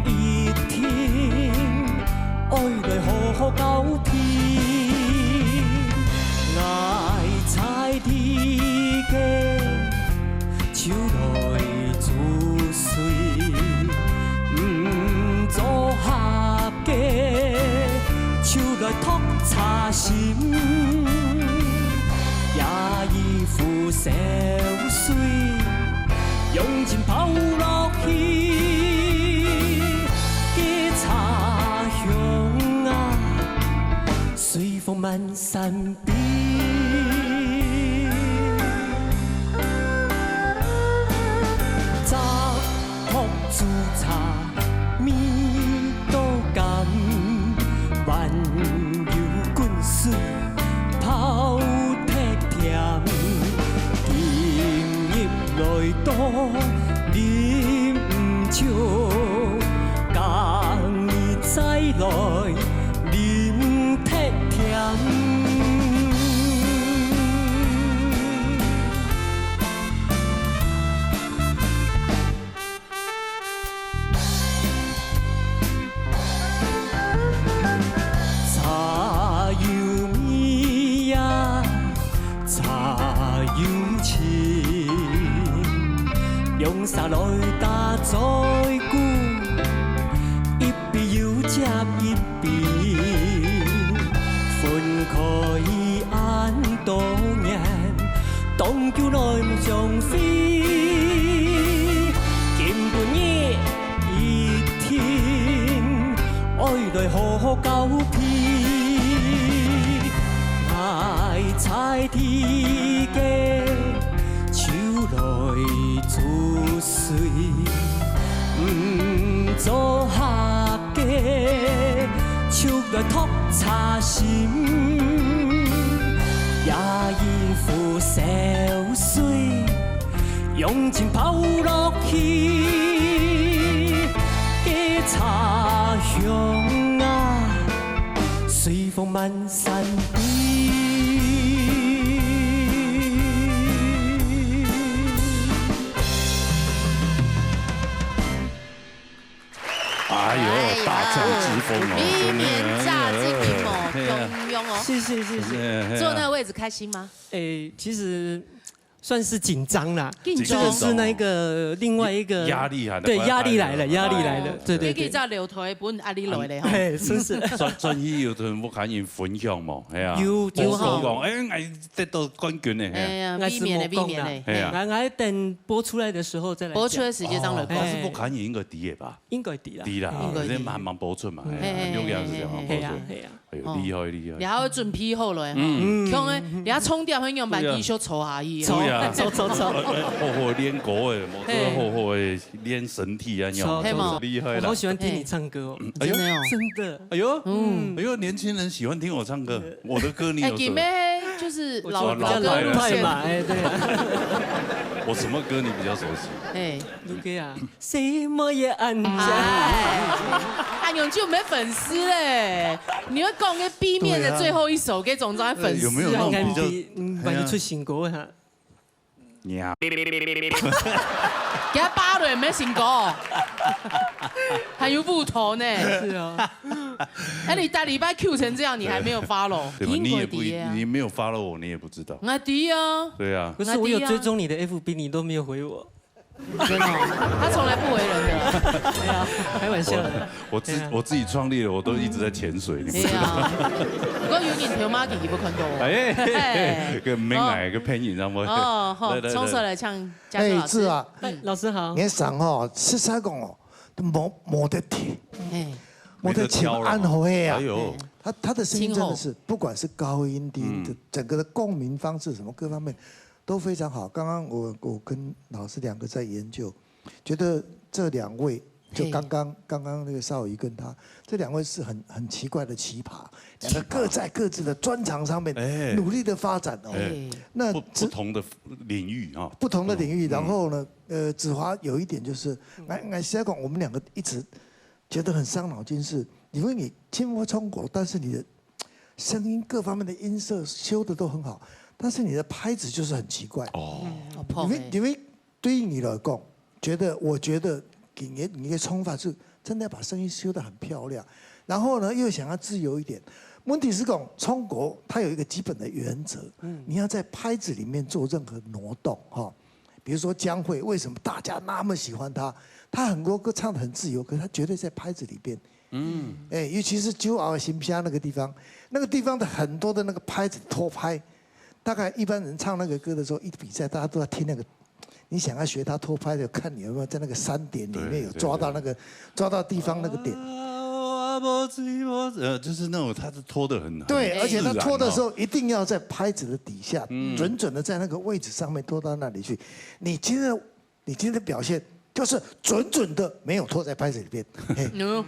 一定 爱来好好交陪。我在你个手来煮水，毋做客个手来托茶心，也一壶烧水。 用尽泡落去，个茶香啊，随风漫山边。茶泡煮茶，味道甘，还有滚水。 泡忒甜，今日来到啉酒，隔日再来啉忒甜。 茶有味啊，茶有情，用茶来打嘴鼓，一杯又接一杯，分开恁多年， 当久来无相会，今晡日一定爱来好好交陪。我在你个手来煮水，毋做客 个，手来托茶心，也一壶烧水，用尽泡落去，个茶香啊，随风漫山边。 哎呦，大将之风哦，明年炸金鱼哦，真的，哎呀中庸哦。谢谢谢谢。坐那个位置开心吗？哎，其实算是紧张啦，紧张这个是那个另外一个压力啊，对，那个压力来了，压力来了哦，对对对。你可以叫刘头，不用压力来了哈。哎，是是。转转去有同屋下人分享嘛，系啊，有有讲讲，哎，哎，得到冠军呢，哎呀，那避免的是莫讲啦避免的，哎呀嘿俺俺等播出来的时候再来讲。播出的时间上来但是讲。屋下人应该知个吧？应该知啦。知啦，应该知你慢慢播出嘛，嘿哎呀，嘿有样子讲慢慢播出嘿呀，嘿呀。哎呦，哦厉害厉害！你还要准备好了，嗯，嗯，像个，你要充电很用板继续抽下去，对啊走走走。好好练歌诶，我嘿好好诶练身体啊，走嘿嘛厉害了我好。喜欢听你唱歌哦，哎呦真的哦。真的。哎呦，嗯哎呦，年轻人喜欢听我唱歌，我的歌你哎，有什么？今天就是老我就比较老歌路老派嘛，线，哎，对啊。我什么歌你比较熟悉？哎，你给啊，谁么也安家。哎，阿勇就没粉丝嘞，你会讲个 B 面的最后一首，给总招粉丝有没有那种比较应该比嗯，把你出新歌哈。呀，给他扒了也没成功，还有不头呢。是啊。那你大礼拜 Q 成这样，你还没有 follow？对吧？你也不一，苹果底啊你没有 follow 我，你也不知道。那对啊，对啊，可是我有追踪你的 F B，你都没有回我。真的哦，他从来不回人的。开玩笑的。我自对啊我自己创立了，我都一直在潜水，你不知道。对啊，不过有影头马给不看到哦。哎，哎个没矮个配音，让我哦，好来，来冲出来唱，加州老师哎，是啊，哎，老师好你。想哦，实在讲哦，没没得听，哎，没得听，没得挑了暗喉黑啊哎。呦，他他的声音真清喉的是，不管是高音低音的嗯，整个的共鸣方式什么各方面都非常好。刚刚我我跟老师两个在研究，觉得这两位就嘿刚刚刚刚那个少仪跟他这两位是很很奇怪的奇葩，两个各在各自的专长上面哎努力的发展哦。哎那不这不同的领域哈，不同的领域，嗯然后呢，呃，子华有一点就是，来来，实在讲，我们两个一直觉得很伤脑筋是，因为你听过中国，但是你的声音各方面的音色修的都很好，但是你的拍子就是很奇怪。哦，好碰哎，因为因为对于你来讲，觉得我觉得你的你的冲法是真的要把声音修得很漂亮，然后呢又想要自由一点。问题是讲中国它有一个基本的原则，你要在拍子里面做任何挪动哈。比如说江蕙，为什么大家那么喜欢她？她很多歌唱得很自由，可是她绝对在拍子里边。嗯，哎，尤其是《酒后心声》那个地方，那个地方的很多的那个拍子拖拍，大概一般人唱那个歌的时候，一比赛大家都要听那个。你想要学他拖拍的，看你有没有在那个三点里面有抓到那个抓到地方那个点。啊，我不知我呃，就是那种他是拖得很很对，而且他拖的时候一定要在拍子的底下，准准的在那个位置上面拖到那里去。你今天你今天的表现就是准准的没有拖在拍子里边。嘿，嗯，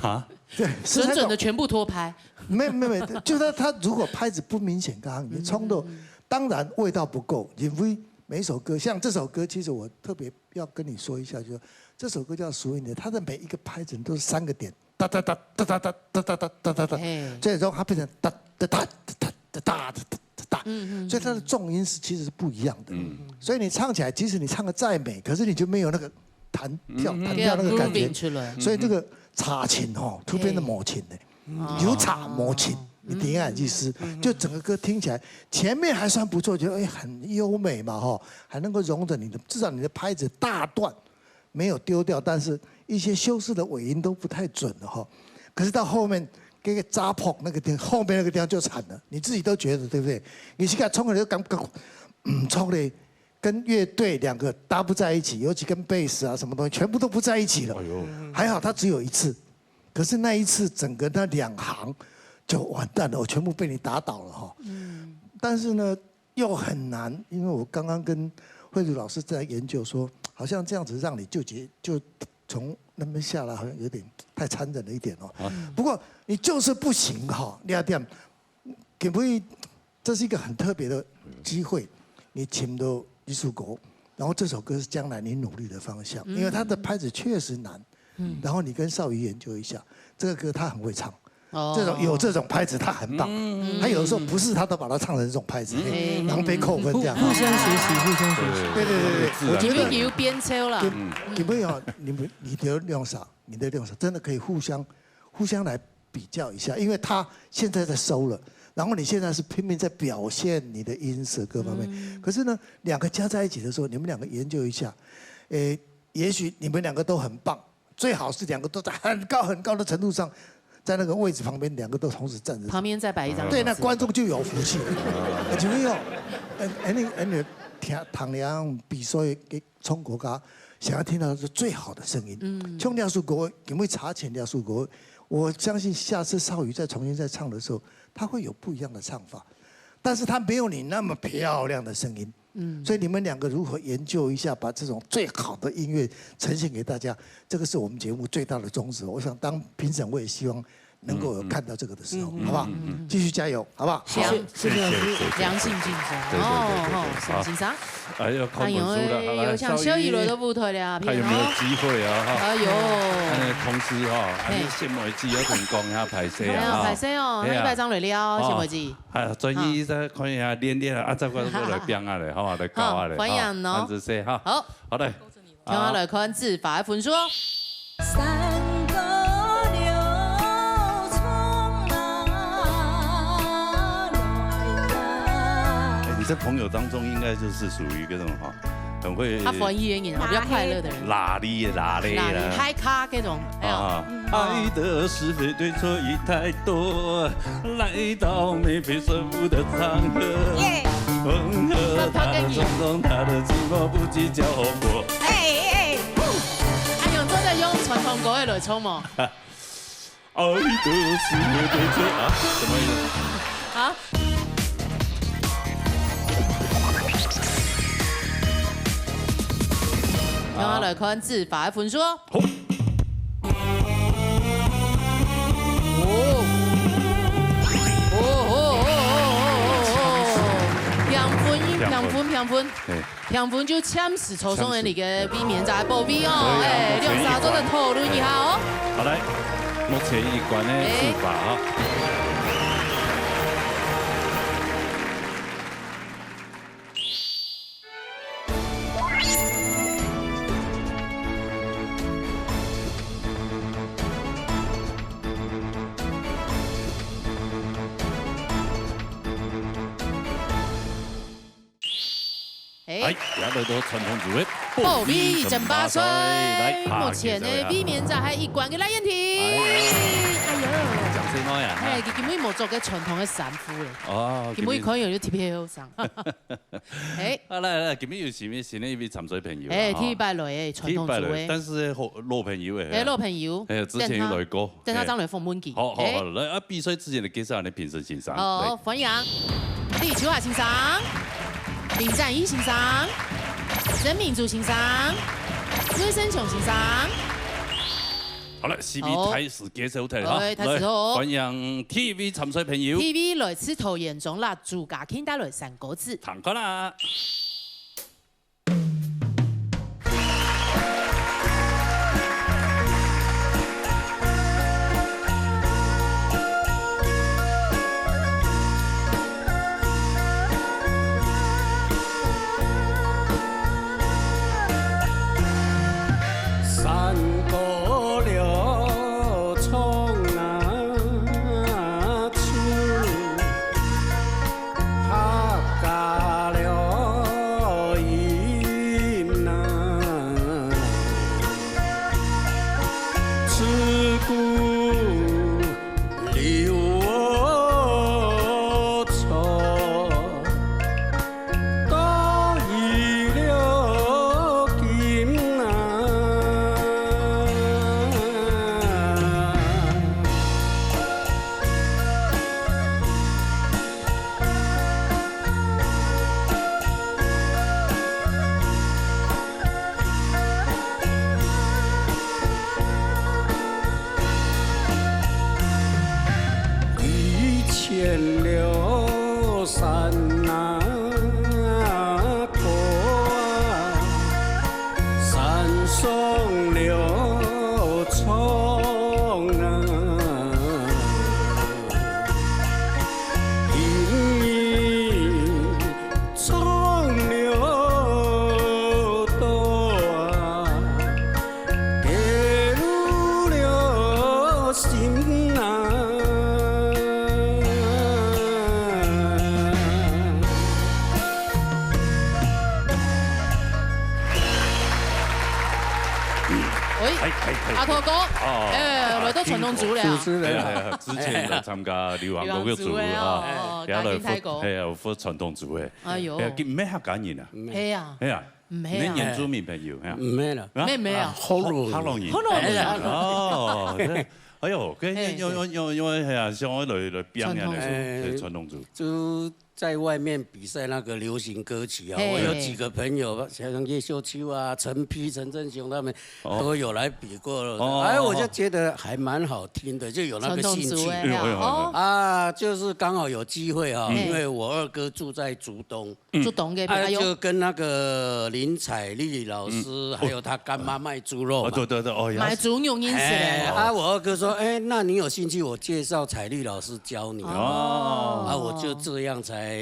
啊，对，是那种准准的全部拖拍，没有没有没有，就是他如果拍子不明显，刚刚你冲的，当然味道不够，因为每一首歌，像这首歌，其实我特别要跟你说一下，就是这首歌叫《属于你的》，它的每一个拍子都是三个点，哒哒哒哒哒哒哒哒哒哒哒哒，嘿，所以说它变成哒哒哒哒哒哒哒哒哒哒，嗯嗯，所以它的重音是其实是不一样的，嗯所以你唱起来，即使你唱的再美，可是你就没有那个弹跳弹跳那个感觉 grooving，出来，所以这个差琴吼，突变的魔琴呢，有差魔琴，你听啊意思，就整个歌听起来前面还算不错，觉得哎很优美嘛吼，还能够容忍你的，至少你的拍子大段没有丢掉，但是一些修饰的尾音都不太准了哈。可是到后面这个扎破那个地，后面那个地方就惨了，你自己都觉得对不对？你现在冲了就感觉，嗯，冲嘞，跟乐队两个搭不在一起，尤其跟贝斯啊什么东西全部都不在一起了。哎呦，还好他只有一次，可是那一次整个那两行就完蛋了，我全部被你打倒了哈。但是呢，又很难，因为我刚刚跟慧茹老师在研究说，好像这样子让你就结就从那边下来，好像有点太残忍了一点哦。不过你就是不行哈，第二点，给不以，这是一个很特别的机会，你请到一首歌，然后这首歌是将来你努力的方向，因为它的拍子确实难，然后你跟少仪研究一下，这个歌他很会唱。哦这种有这种拍子，他很棒。他有的时候不是他都把它唱成这种拍子，嘿，然后被扣分这样。互相学习，互相学习。对对对对，我觉得有有边抽啦，给给朋友，你们你的用啥，你的用啥，真的可以互相互相来比较一下，因为他现在在收了，然后你现在是拼命在表现你的音色各方面。可是呢，两个加在一起的时候，你们两个研究一下，诶，也许你们两个都很棒，最好是两个都在很高很高的程度上，在那个位置旁边，两个都同时站着。旁边再摆一张椅子。对，那观众就有福气。有没有？嗯，嗯，你，嗯，你听，听人比赛个唱歌家，想要听到是最好的声音。嗯。像廖树国，因为查前廖树国，我相信下次少宇再重新再唱的时候，他会有不一样的唱法，但是他没有你那么漂亮的声音。嗯。所以你们两个如何研究一下，把这种最好的音乐呈现给大家，这个是我们节目最大的宗旨。我想当评审，我也希望能够有看到这个的时候，嗯，嗯，好不好？嗯，嗯，嗯。继续加油，好不好？行，好。谢谢，谢谢老师。谢谢，良性竞争。对，对，对，对，哦，对，好。沈先生。哎呦，看不出了，哎呦，好，来，有像小雨来都不退了，看有没有机会啊，哈。哎呦。哎，同时哈，还没嘿。谢美姐，有点讲一下歹势啊，哎呀，哈。歹势哦，哎呀。那一百张来了，哦。谢美姐。哎呀，专业再看一下，练练啊，啊，再过来变啊嘞，好吧，来搞啊嘞，好，欢迎哦。哈，安子谢哈。好。好嘞。 听下來看子華个分數哦。哎，你在朋友当中应该就是属于一个什么哈，很会他欢喜的人，比较快乐的人。拉力的拉力啦。拉力，嗨咖那种，哎呀。啊，嗯。爱的是非对错已太多，来到没被说服的场合。耶。混合他的冲动，他的寂寞，不计较后果。 哎，哎，哎。哎呦，做得用传统歌个來唱無？爱的是非对错啊，什么意思？啊？让我来看子华个分数哦。好。哦。哦，哦，哦。平分，平分，平分。嘿。 平分就暫時坐上了你个衛冕者个寶位哦。可以啊，哎，目前一關。兩儕做得討論一下哦。好，來，目前一關个，哎。子華啊。 哎。哎，也來到傳統組个保衛爭霸賽。保衛爭霸賽，來，目前呢，啊，介紹一下。衛冕者係一關个賴燕婷。哎呀。哎呦。掌聲哦呀，哈。哎，佢今晡日無著个傳統个衫褲咧。哦，今晡日可能有特別後生。哎。啊，來，來，今晡日有新个，新个一位參賽朋友啊，哎，哈。第一擺來个傳統組个。第一擺來，但是好，老朋友个，哎，老朋友。哎，之前有來過。等下，等下正來訪問佢。好，好，哎。好，來，啊，比賽之前來介紹你評審先生。好，來。歡迎。 李秋華先生、林展義先生、曾明珠先生、魏生雄先生。好了，四位好。大師介紹忒哈。哎，大師好。來，歡迎第一位參賽朋友。第一位來自桃園中壢朱家慶，帶來山歌子。聽看啦。喂，哎，哎，哎。阿拓哥，哦，哎，啊，來到傳統組了。主持人好。哎呀，哎呀，之前來參加流行歌曲組哈，流行組的哦，哎，也來嘉興大哥。係啊，有分傳統組的。哎喲。哎呀，毋係客家人啊。係啊。係啊，毋係啊。你原住民朋友，係啊。毋係啦。啊？毋係，毋係啊。啊，福佬人。福佬人。福佬人。哎呀。哦，對。哎喲，跟，嘿，因為，因為，因為，係啊，想要來，來表演的，傳統組。哎，傳統組。就 在外面比賽那個流行歌曲啊，嘿。我有幾個朋友，像葉秀秋啊、陳皮、陳振雄他們哦。都有來比過了。哦。哎，我就覺得還蠻好聽的，就有那個興趣。傳統組的哦。哎呦，哎呦，哎呦。啊，就是剛好有機會哈，嗯。因為我二哥住在竹東，嗯。竹東个，哎，哎喲。就跟那個林采莉老師，嗯。還有他乾媽賣豬肉嘛。哦，對，對，對，哦，也是。賣豬肉認識的。哎，啊，我二哥說，哎，那你有興趣，我介紹采莉老師教你。哦。啊，我就這樣才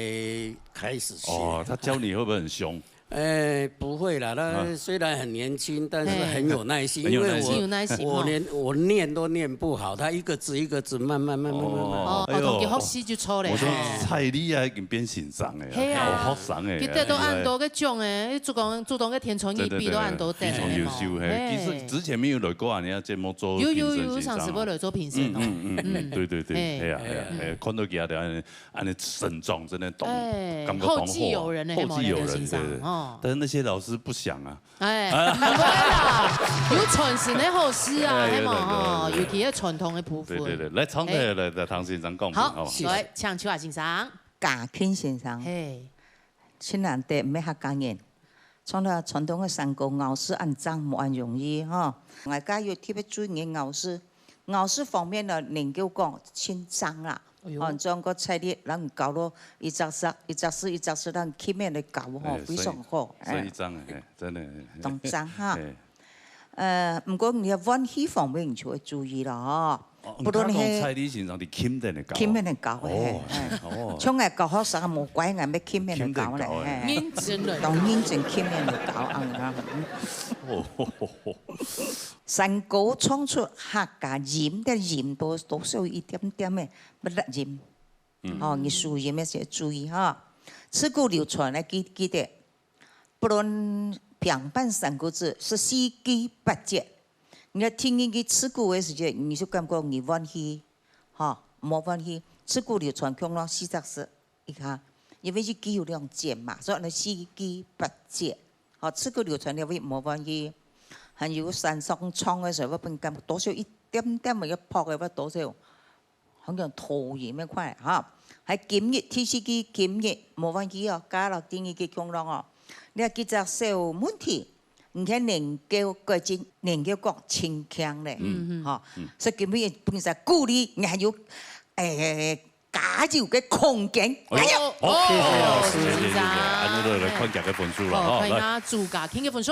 開始學。哦，他教你會不會很凶？哎，不會啦，他啊。雖然很年輕，但是很有耐心，嘿。很有耐心。因為我，很有耐心哦。我連，我念都念不好，他一個字一個字慢慢慢慢慢慢。哦，哦，哎喲，哦，同佢學習就錯了。我說，哎。采莉啊，已經變先生了，係啊。好學生了，佢得到恁多个獎誒，竹東，竹東个天才異稟都恁多等，對，對，對，非常優秀，嘿。嘿。其實之前沒有來過啊，你看節目做有，有，有，有，評審先生啊。上次有來做評審哦。嗯，嗯，嗯，嗯，嗯。對，對，對，嘿。係啊，係啊，嗯。係啊，看到佢啊， 恁呢成長真的當，哎，感覺當好啊。後繼有人呢，後繼有人，係無？對，對，對。哦。但是那些老師不想啊。哎，毋會啦，有傳承个好事啊，哎，係無？對，對，對，吼，對，對。尤其係傳統个部分。對，對，對，來，長腿，哎。來，來，唐先生講，好，好嗎？來，請邱亞先生。嘉慶先生。嘿。真難得，毋係客家人。 像該傳統个山歌，咬字恁正，無恁容易吼。𠊎家有特別注意个咬字，咬字方面呢，能夠講盡正啦。哎喲。哦，像該采莉，人教到一隻字，一隻字，一隻字，人刻面來教吼，哎，非常好。所以，所以哎。正，哎，真的，哎。當正哈。哎。呃，毋過你个運氣方面，你就愛注意了吼。 哦，不論係你講采莉先生，你勤奮个教啊。勤奮个教，哦，嘿，嘿。哦。像𠊎教學生，無怪𠊎愛勤奮个教咧，勤奮教，嘿。嘿。認真个。當認真勤奮个教，恁樣啊。哦。山歌唱出客家音，該音都，都少一點點个，不得音。嗯。哦，你輸音个時候注意哈。自古流傳个，記，記得， 不論平板三國志，係四句八節。你愛聽一句自古个時節，你就感覺你運氣，吼，無運氣。自古流傳共落四隻字一下，因為一句有兩節嘛，所以呢四句八節。吼，自古流傳了會無運氣。還有山上唱个時候，會分感覺多少一點點个一拍个，會多少 好像拖延个款哈。還今日，第四句今日，無忘記哦，加落第二句共樣哦。你看這隻小問題，你看能夠改進，能夠講清強咧，嗯，嗯。吼，嗯。所以今日本身鼓勵，你還有，誒，加油个空間。哎呀，哎喲，哦，謝謝老師，謝謝，謝謝，謝謝，恁樣來看佢个分數了，哦，吼，來。看一下朱家慶个分數。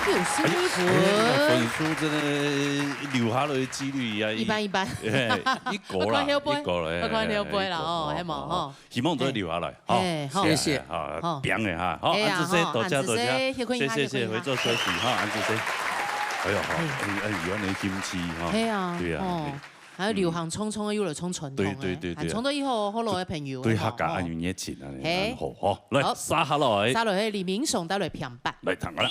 有新一哎，哎，分。分數真的留下來的機率也一般一般。哎，一個啦，我看後背，一個啦，哎，我看後背啦，哎，一個，哦，哦，還無，哦，哦。希望都會留下來，哎，好。好。謝謝。哎，好，好。拚一下，好，哎呀，恁仔細，好，多謝，恁仔細，多謝。歇睏一下，謝謝，謝謝，歇睏一下。回座休息，哈，恁仔細。哎喲，好，哎。哎，哎，有恁樣的興趣，哈。哎呀，對啊，哦。哎。 還有流行唱唱个，又來唱傳統个，對，對，對，對。還唱到以後，好老个朋友，對，對，吼，客家恁有熱情啊，嘿。恁好，吼，來，好。續下來。續落去，李明松帶來平板。來，聽下啦。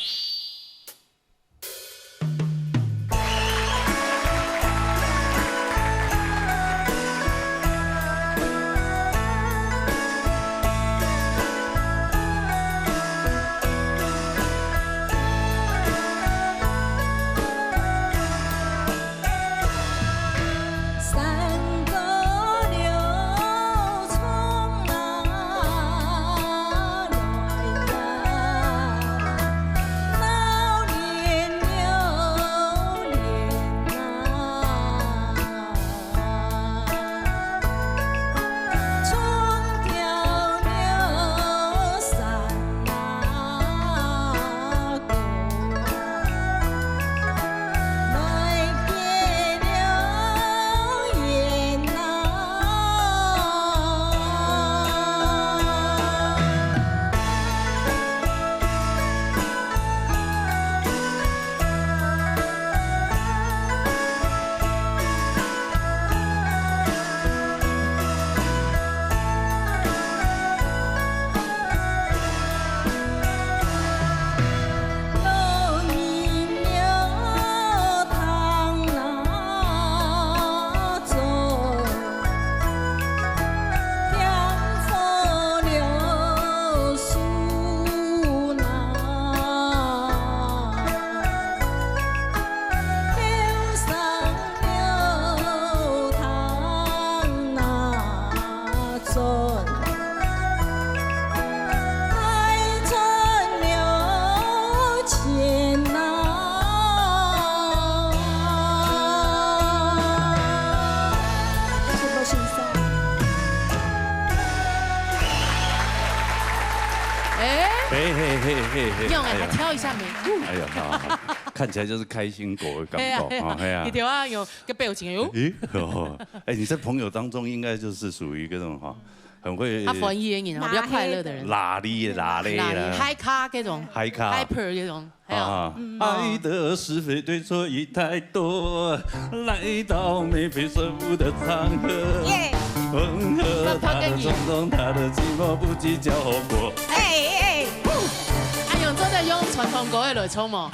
哎，嘿嘿嘿嘿嘿，用哎，哎呀，还挑一下眉骨。哎呀，好好好，看起来就是开心果的感觉，对啊，哦，哎呀。你对啊，有个表情，哟。咦，哦，哎，你在朋友当中应该就是属于一个那种哈，很会他欢喜的人，比较快乐的人。拉力的拉力啦。拉力，嗨咖这种，嗨咖。Hyper这种。 哎呀，啊，嗯。爱的是非对错已太多，来到眉飞色舞的场合，耶。混合他的冲动，他的寂寞，不计较后果。哎，哎，哎。啊，用做得用传统歌的来唱无？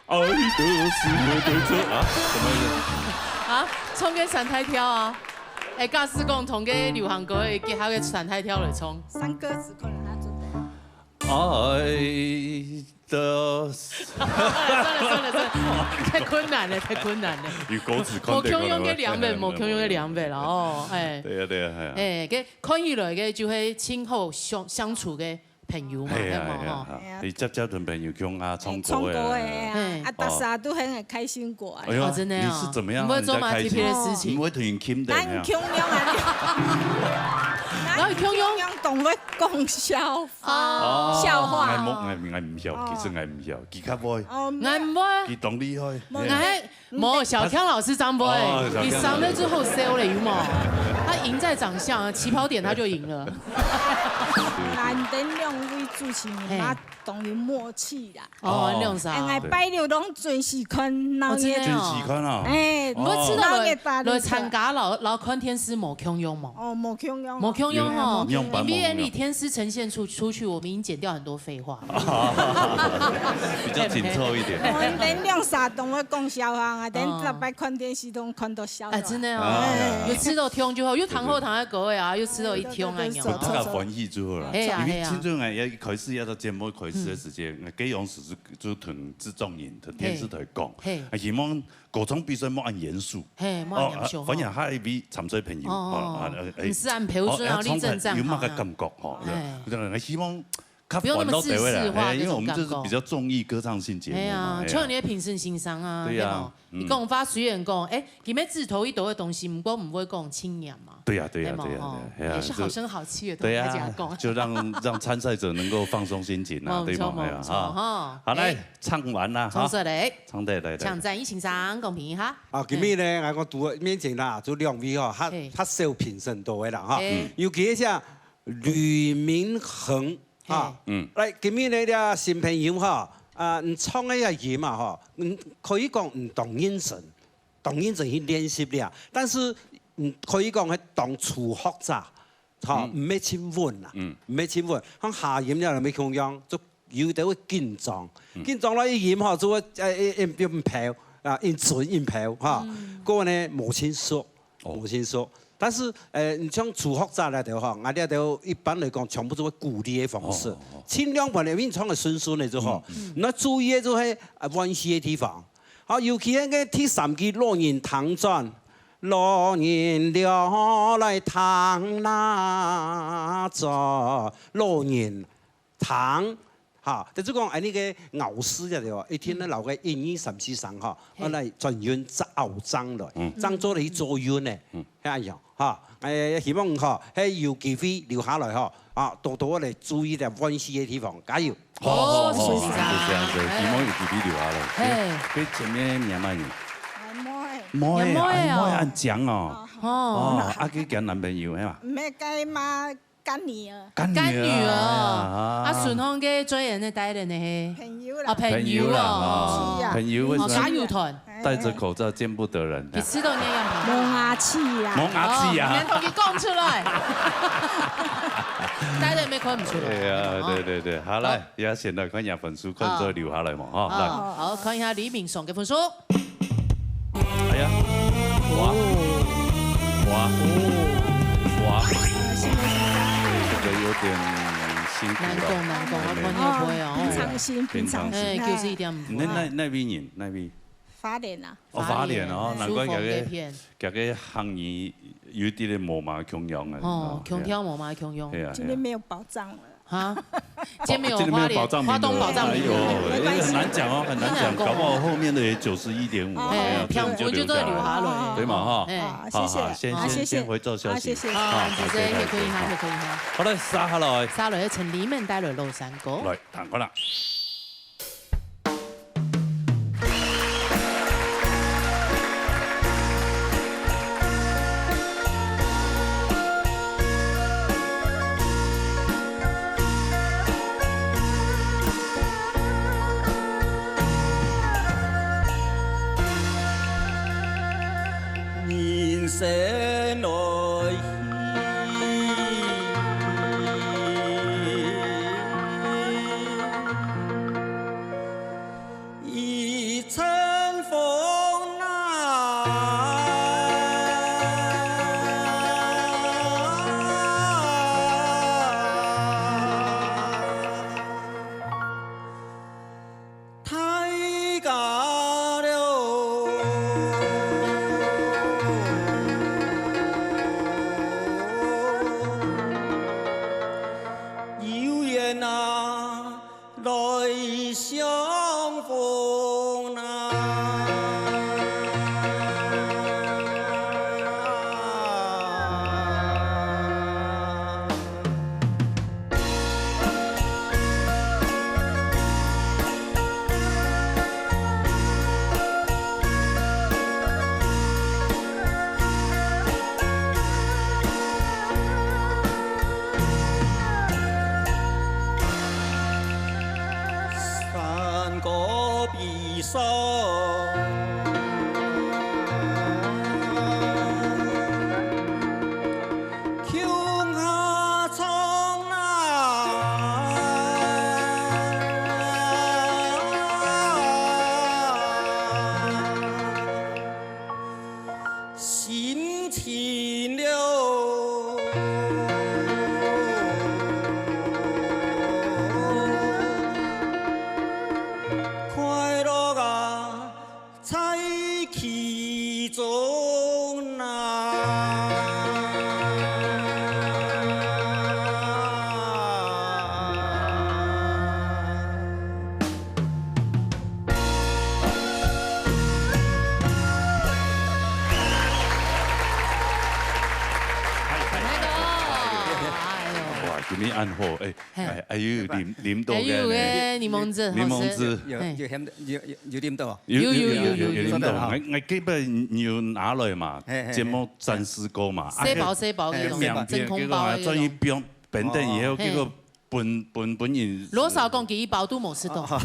爱的是非对错啊，什么意思？啊，唱个三大调啊。哎，假使讲同个流行歌的结合个三大调来唱。三个字可能他做得。 爱的。算了算了算了，太困难了，太困难了。有歌词看得出来。无共样个两面，无共样个两面了哦，哎。对啊，对啊，哎呀。哎，个看起来个就会今后相，相处个朋友嘛，嘿啊，对无吼？嘿啊，嘿啊。你接接同朋友共下唱歌个。哎，唱歌个啊，嘿。啊，大家都很开心过啊。哎呦，哦，真的哦。你是怎么样让人家开心？你会做吗？特别的事情？你会同人亲的，咱共样啊。然后共样。咱共样懂得讲笑 哦。笑话。𠊎無，𠊎，𠊎毋曉，哦。其實𠊎毋曉，佢較會。哦，𠊎毋會。佢當厲害。無，嘿。𠊎，無，小強老師正會，哦，小強老師。佢生得最好笑了，有無？他贏在長相啊，起跑點他就贏了。難得兩位主持人，嘿。嘛當有默契啦。哦，哦。恁樣啥？哎，𠊎拜六攏準時看鬧熱。哦，真的哦。準時看啊。哎，毋過知道來，鬧熱大力的。來參加老，老看電視無共樣無？哦，無共樣啊。無共樣吼，有，有，有。因為你電視呈現出，出去，我們已經剪掉很多廢話。比較緊湊一點。我們等兩三棟會講笑話啊，等哦。逐擺看電視都看到笑話。哎，真的哦，哎。有食到暢就好，又聽好聽个歌个啊，又食到一暢啊，對，對，對，有無？大家歡喜就好啦。係啊，因為係啊。聽眾啊，也開始要到節目開始个時間，嗯。該樣式就同製作人、同電視台講，係。啊，希望 歌唱比賽莫恁嚴肅。嘿，莫恁嚴肅，哦，啊，反而吼。下一位參賽朋友，哦，哦，哦，啊，哎，毋使恁標準啊，哦，哎，立正站好啊。唱出來有麼个感覺，吼，哎。對，對，希望較歡樂一點啦，不用那麼制式化，哎，因為我們就是比較綜藝歌唱性節目嘛，哎呀，哎呀。像你的評審先生啊，對呀，對無？嗯。你講話雖然講，哎，佢乜指頭一朵个東西，毋過毋會講青年嘛。對呀，對呀，對呀，對呀，對呀，也是好聲好氣的，對呀，大家講。就讓，讓參賽者能夠放鬆心情啊，哦，對嗎？不錯，不錯，哎呀，哈。哈。好，來，哎。唱完了，哈。唱出來。唱得來，來。請展翼先生公平一下。 啊，今日呢，嗯。𠊎講在面前啦，就兩位吼，較，嘿。較少評審到个啦，哈。嘿。尤其係呂明恆，哈。嘿。嗯。來，今日呢，這新朋友哈，啊，你唱个這音啊，哈，嗯，可以講你當認真，當認真去練習了。但是，嗯，可以講係當初學者， 吼，嗯。毋係盡穩啦，嗯。毋係盡穩。像下音了，毋係共樣，就有兜會緊張。嗯。緊張了，一音吼，就會，呃，一，一，一飄，啊，一準一飄，哈。嗯。過呢，無盡熟，哦。無盡熟。但是，呃，你像初學者來的話，𠊎這兜一般來講，全部都會鼓勵的方式。哦，哦，哦。盡量把你唱得順順的就好。嗯，嗯。你愛注意的就係，呃，換氣的地方。好，尤其那個第三句，老人聽轉， 老人了來聽哪，做老人聽，哈，就係講，哎，那個咬字个對吧？一定要老个一二三四聲哈，嘿。啊，來轉韻再拗章來，嗯。章做了去做韻呢，嗯。係恁樣哈。哎，希望哈，還有機會留下來哈，啊，多多來注意這換氣个地方，加油！ 好，好，好，好，好，就這樣子，哎。希望有機會留下來。嘿。哎，該前面名乜人？阿妹。妹，阿妹哦。阿妹恁靚哦。哦。哦，啊，佢交男朋友係嘛？毋係，該嘛，乾女兒。乾女兒。乾女兒哦。哎呀。啊，順風个最近个帶人呢，嘿。朋友啦。啊，朋友啦，朋友哦。是啊。朋友為什麼？哦，加油團。 戴著口罩見不得人。你知道你要幹嘛？摸牙齒啊。摸牙齒啊。哦，你同佢講出來。大家也看毋出來。對啊，哦。對，對，對，好，來，好。也先來看一下分數，看最後留下來嘛，哈，哦，來。好，看一下李敏爽个分數。哎呀，哇，哇，哇，這個有點辛苦了。難講，難講，啊，看你會不會哦。哦，平常心，平常心。平常心。哎，就是一點毋好。那，那，那位人，那位。花蓮啊。 哦，花蓮哦，花蓮，難怪佢个，舒服个片。佢个行業有一點點無嘛共樣个，哦，哦，共樣無嘛共樣。係啊，係啊。今天沒有保障了。哈？今天沒有花蓮，今天沒有寶藏名額。花東寶藏名額。哎呦，沒關係。很難講哦，很難講，真的很難講。搞不好後面的也九十一點五，哎，哎呀，這樣就留下來。平均就做留下來。對嘛，哈。哎。好，謝謝。好，好，先，好，先，謝謝。先回做消息。好，謝謝。好，好，謝謝，謝謝。謝謝。好，謝謝。好，來，接下來。接下來，陳立明帶來老山歌。來，聽看啦。 人生來去，一陣風啊。 大家了。有緣啊，來相逢啊。 山歌悲傷。 共下唱啊。心情了。快樂啊。 在其中啊。哇，今日恁好，哎， 嘿。哎，哎喲，啉，啉到个呢。哎喲，哎，檸檬汁，檸檬汁。好吃。有，嘿。有鹹的，有，有，有啉到啊？有，有，有，有，有，有啉到。真的哈。𠊎，𠊎基本有拿來嘛，嘿，嘿，嘿。節目展示過嘛。細包，啊，細包那種，嘿，細包。真空包的那種。結果啊，轉去冰，冰等以後，哦。結果分，分，分人。嘿。羅少講，佢一包都無食到。哦。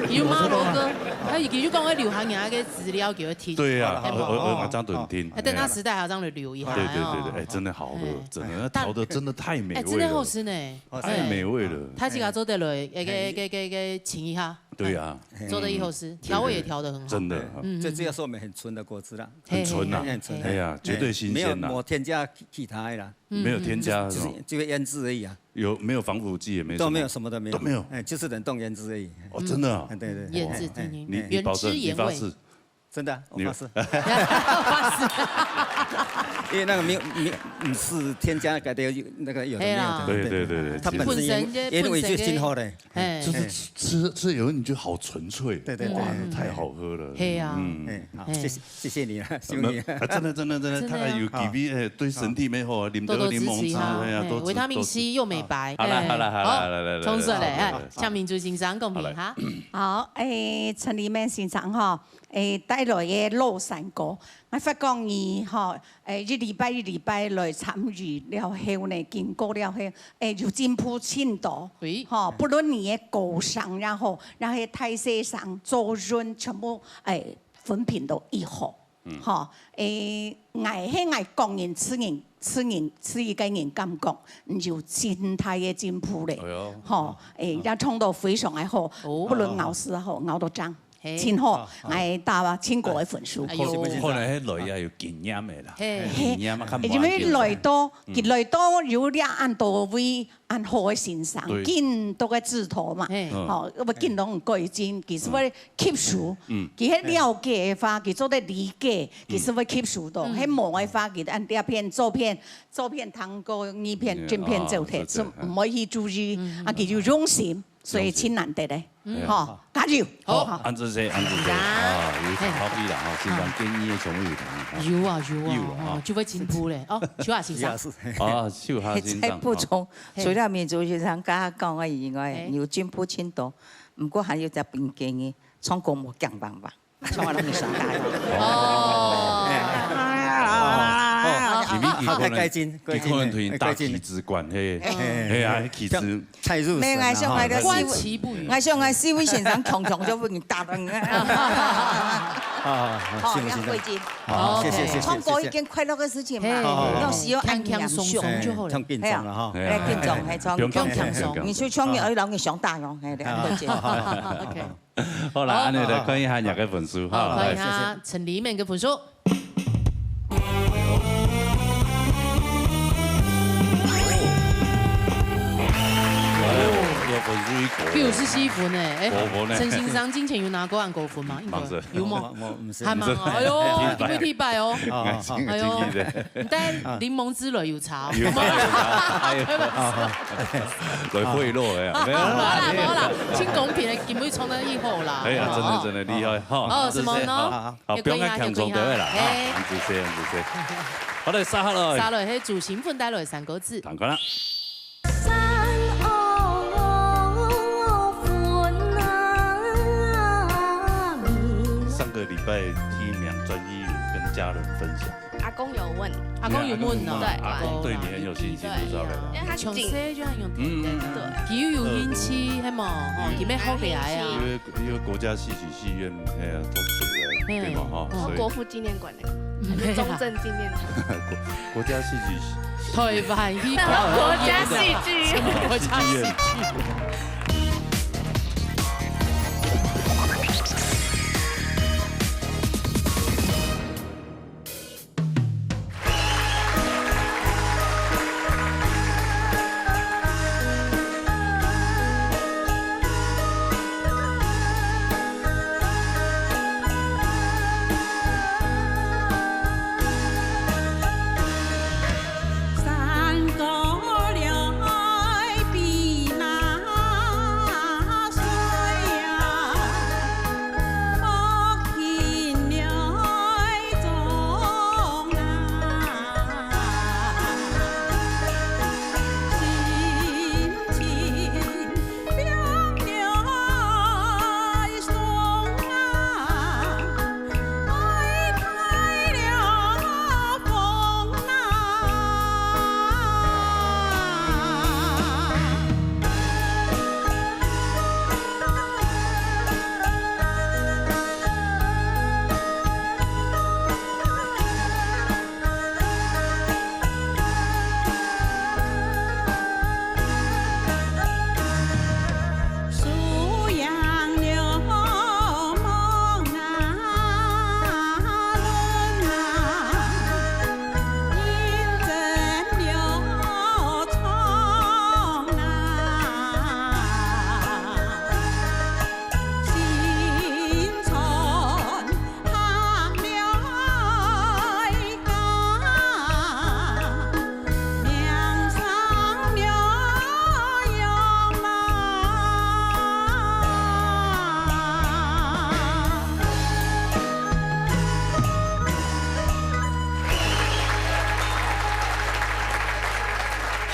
有嗎，羅哥？他已經就講要留下你那個資料給我聽。對啊，好，好，我，我，我，好，好。我這樣等聽。哎，等他時代還這樣留一下，對，對，對，對，哦。哎，真的好喝，哎。真的，那調的真的太美味了。哎，真的好吃呢。 哦，太美味了。哎。大自家做得來，哎，哎。給，給，給，給，請一下。對啊。哎。做得一好吃，嗯，調味也調得很好。對，對，對，真的。嗯，嗯，嗯。最主要是我們很純的果汁啦。很純啊。很純。哎呀，絕對新鮮啦。哎，沒有抹添加其他的啦。嗯，沒有添加，嗯，嗯。只是，哦。只有醃製而已啊。有，沒有防腐劑，也沒什麼。都沒有，什麼都沒有。都沒有。哎，就是冷凍醃製而已。哦，真的啊。哎，對，對，對。醃製，哎，哎，哎。你，你保證，原汁原味。你發誓？ 真的啊，我發誓。你有发誓。因為那個沒有，沒有，嗯，是添加改的，有那個有的沒有的，嘿啊。對，對，對，對，對，它本身原，其實本身的，原味就挺好的。嘿。就是吃，吃，吃以後你就好純粹。對，對，對。哇，嗯。太好喝了。嘿啊。嗯。哎，好，嘿。謝謝，謝謝你啊，兄弟。沒有，啊，真的，真的，真的，真的啊。它還有幾味，哎，對身體蠻好啊，哦。啉到檸檬茶，多多支持一下，哎呀，嘿，多吃，維他命C又美白。多吃。好了，哎，好了，好了，好。來，來，來，來，重說嘞，來，哎，來，來。向明珠先生公平哈。好，哎，陳立明先生哈， 誒，帶來个老山歌。𠊎發覺你吼，誒，一禮拜一禮拜來參與了後呢，經過了後，誒，有進步盡多。對。吼，不論你个歌聲也好，也係大細聲、走韻，全部，誒，分品都異好。嗯。吼，誒，𠊎係𠊎個人，自人，自人，自己個人感覺，你有盡大个進步咧。哎喲。吼，誒，也唱到非常个好，哦。不論咬字也好，咬到正。嘿。盡好，啊，啊。𠊎打盡高个分數。哎喲。可能，可能彼來也有經驗个啦，嘿。經驗啊，較無恁緊張。因為來到，嗯。佢來到有這恁多位，恁好个先生，對。緊多个指導嘛，嘿。嗯。吼，要緊攏改進，其實會吸收。嗯。佢係了解个話，佢做得理解，其實會吸收到。嗯。係無个話，佢按第一遍、做遍、做遍、聽過二遍、嗯，正遍做忒，哦，對，對，就毋會去注意，嗯。啊，佢就用心。 所以盡難得个，嗯。吼，加油！好，好。恁仔細，恁仔細，啊，有聽好戲啦，吼，先生建議个全部有聽，吼。有啊，有啊，有啊，吼，就會進步咧。哦，秋雅先生。啊，秋雅先生，再補充，吼。除了民族先生剛剛講个以外，嘿。有進步盡多，毋過還有一個建議，唱歌莫強棒棒。 像𠊎攏毋想加油。哦。哦，因為佢可能，好，改進，改進，佢可能同人打改進。氣質關係，嘿。嘿啊，氣質。太入神了，無，𠊎想𠊎个哈。觀其不語。𠊎想𠊎四位先生強強就分人打了。啊，好，行，行，行。要改進。好，謝謝，謝謝，唱歌一件快樂个事情嘛，嘿。要需要安靜，輕輕鬆鬆就好了。嘿，唱緊張了哈。嘿啊，來緊張，嘿，唱，不用緊張，輕鬆。你就唱你愛讓你想打喲，嘿，了解。好，好，好，好。OK。 好啦，好。恁樣來看一下若个分數，好，哈，來，看一下謝謝。陳麗敏个分數。哦，有分數一个。九十四分呢，哎，高分呢。陳先生之前有拿過恁高分嗎？應該。毋係。有嗎？我，我，毋係。還蠻好，哎喲，今日第一擺哦。哦，哦，哦。哎喲，真的。你帶檸檬汁來有差哦。有差，有差，哎喲。來贿赂的啊，沒有啦。好啦，好啦，盡公平个，今日唱到以後啦。哎呀，真的，真的厲害，哈。哦，什麼呢？好，好，好，不用太強求，對不對啦？哎。哈，很仔細，很仔細。好嘞，接下來。接下來，係朱新文帶來山歌子。聽看啦。 上個禮拜第一名專一有跟家人分享。阿公有問。阿公有問哦。對，阿公對你很有信心，對。不知道為什麼。因為他緊。從細就很有天分啊。嗯，嗯，嗯。對。佢有興趣，係無？吼，嗯，佢乜好厲害啊。因為，因為國家戲曲戲院，哎呀，特殊的，嗯。對嘛，哈，哦，所以國父紀念館的，嗯。中正紀念堂。國，國家戲曲 台灣戲劇。國家戲劇院。國家戲劇院。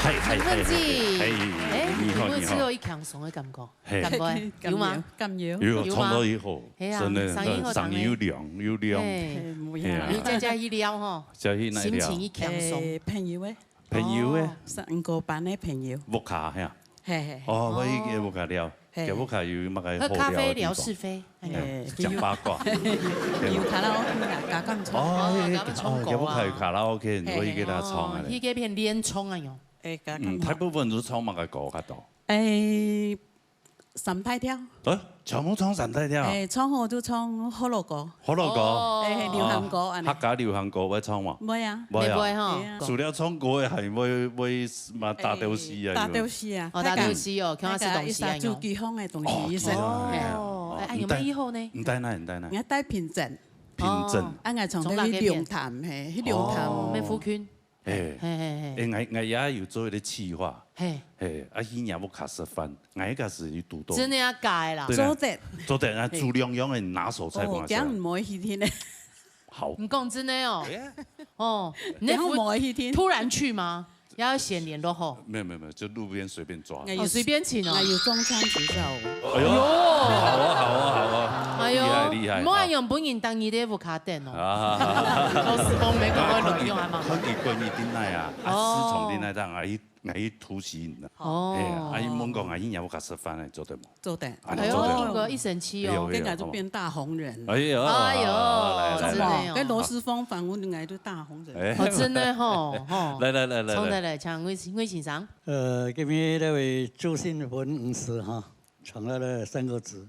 嗨，嗨，嗨，嗨，嗨，哎，你好，你好。你有沒有試過一輕鬆的感覺？ 嘿。敢毋敢？有嗎？敢有？有，有嗎？唱到以後，係啊，真的，聲音好聽欸。聲音又亮，又亮。嘿。嘿，無影。係啊。你再加一撩吼，加一那一撩。心情一輕鬆。欸，朋友欸。朋友欸。哦。唱歌班个朋友。屋下係啊。嘿，嘿，嘿。哦，我去屋下撩，嘿。佢屋下有麼个好撩个地方？喝咖啡聊是非，哎呀。嘿，講八卦。有卡拉OK啊，敢敢唱？哦，哦，嘿，嘿，敢唱歌啊。哦，佢屋下有卡拉OK，嘿，我去給他唱啊。哦，去該片練唱啊喲。欸，敢敢唱。嗯，大部分都唱麼个歌較多？欸，三大調。哎，全部唱三大調啊？哎，唱好就唱學老歌。學老歌？哦。哎，流行歌恁呢。客家流行歌會唱無？會啊。會啊。你會吼？會啊。除了唱歌的，還會，會嘛打鬥詩啊？哎，打鬥詩啊。哦，打鬥詩哦，看下是東西啊，那個一首主機風的東西，哦，一首。哦，哎，哎，有沒有以後呢？你帶哪？你帶哪？你要帶平鎮。平鎮。哦。啊，𠊎從那去龍潭，嘿，去龍潭。哦。咩附近？ 嘿，嘿，嘿，嘿。哎，𠊎，𠊎也有做一個企劃，嘿。嘿，啊，去若屋下食飯，𠊎一開始去堵到。真的啊，假的啦？對啦，做得。做得，啊，煮兩樣个拿手菜哦，分佢食。這樣毋會去聽呢。好。你講真的哦？哎呀。哦，你這樣毋會去聽。突然去嗎？要先聯絡吼。沒有，沒有，沒有，就路邊隨便抓。哦，隨便請哦。那有中餐執照哦。哎呦，好啊，好啊，好啊。哎呦，厲害，厲害，毋好用本人當你的屋下等哦。好。啊。老師講，沒講過卵用還蠻好。看佢，看佢滾一定來啊，啊，哦。市場定來，當然，哎， 𠊎去偷襲你啦。哦。哎呀，啊，你問講，啊，你若屋下食飯呢，做得無？做得。啊，哎呦，做得無？英國一神奇哦。哎呦，哎呦，跟人家就變大紅人。哎呦，哎呦，來，來，來。真的哦。跟螺螄粉訪問，應該就大紅人。哎。哦，真的吼，吼。來，來，來，來，來。重來來，請魏，魏先生。呃，今日這位朱信文女士哈，唱了那三個字。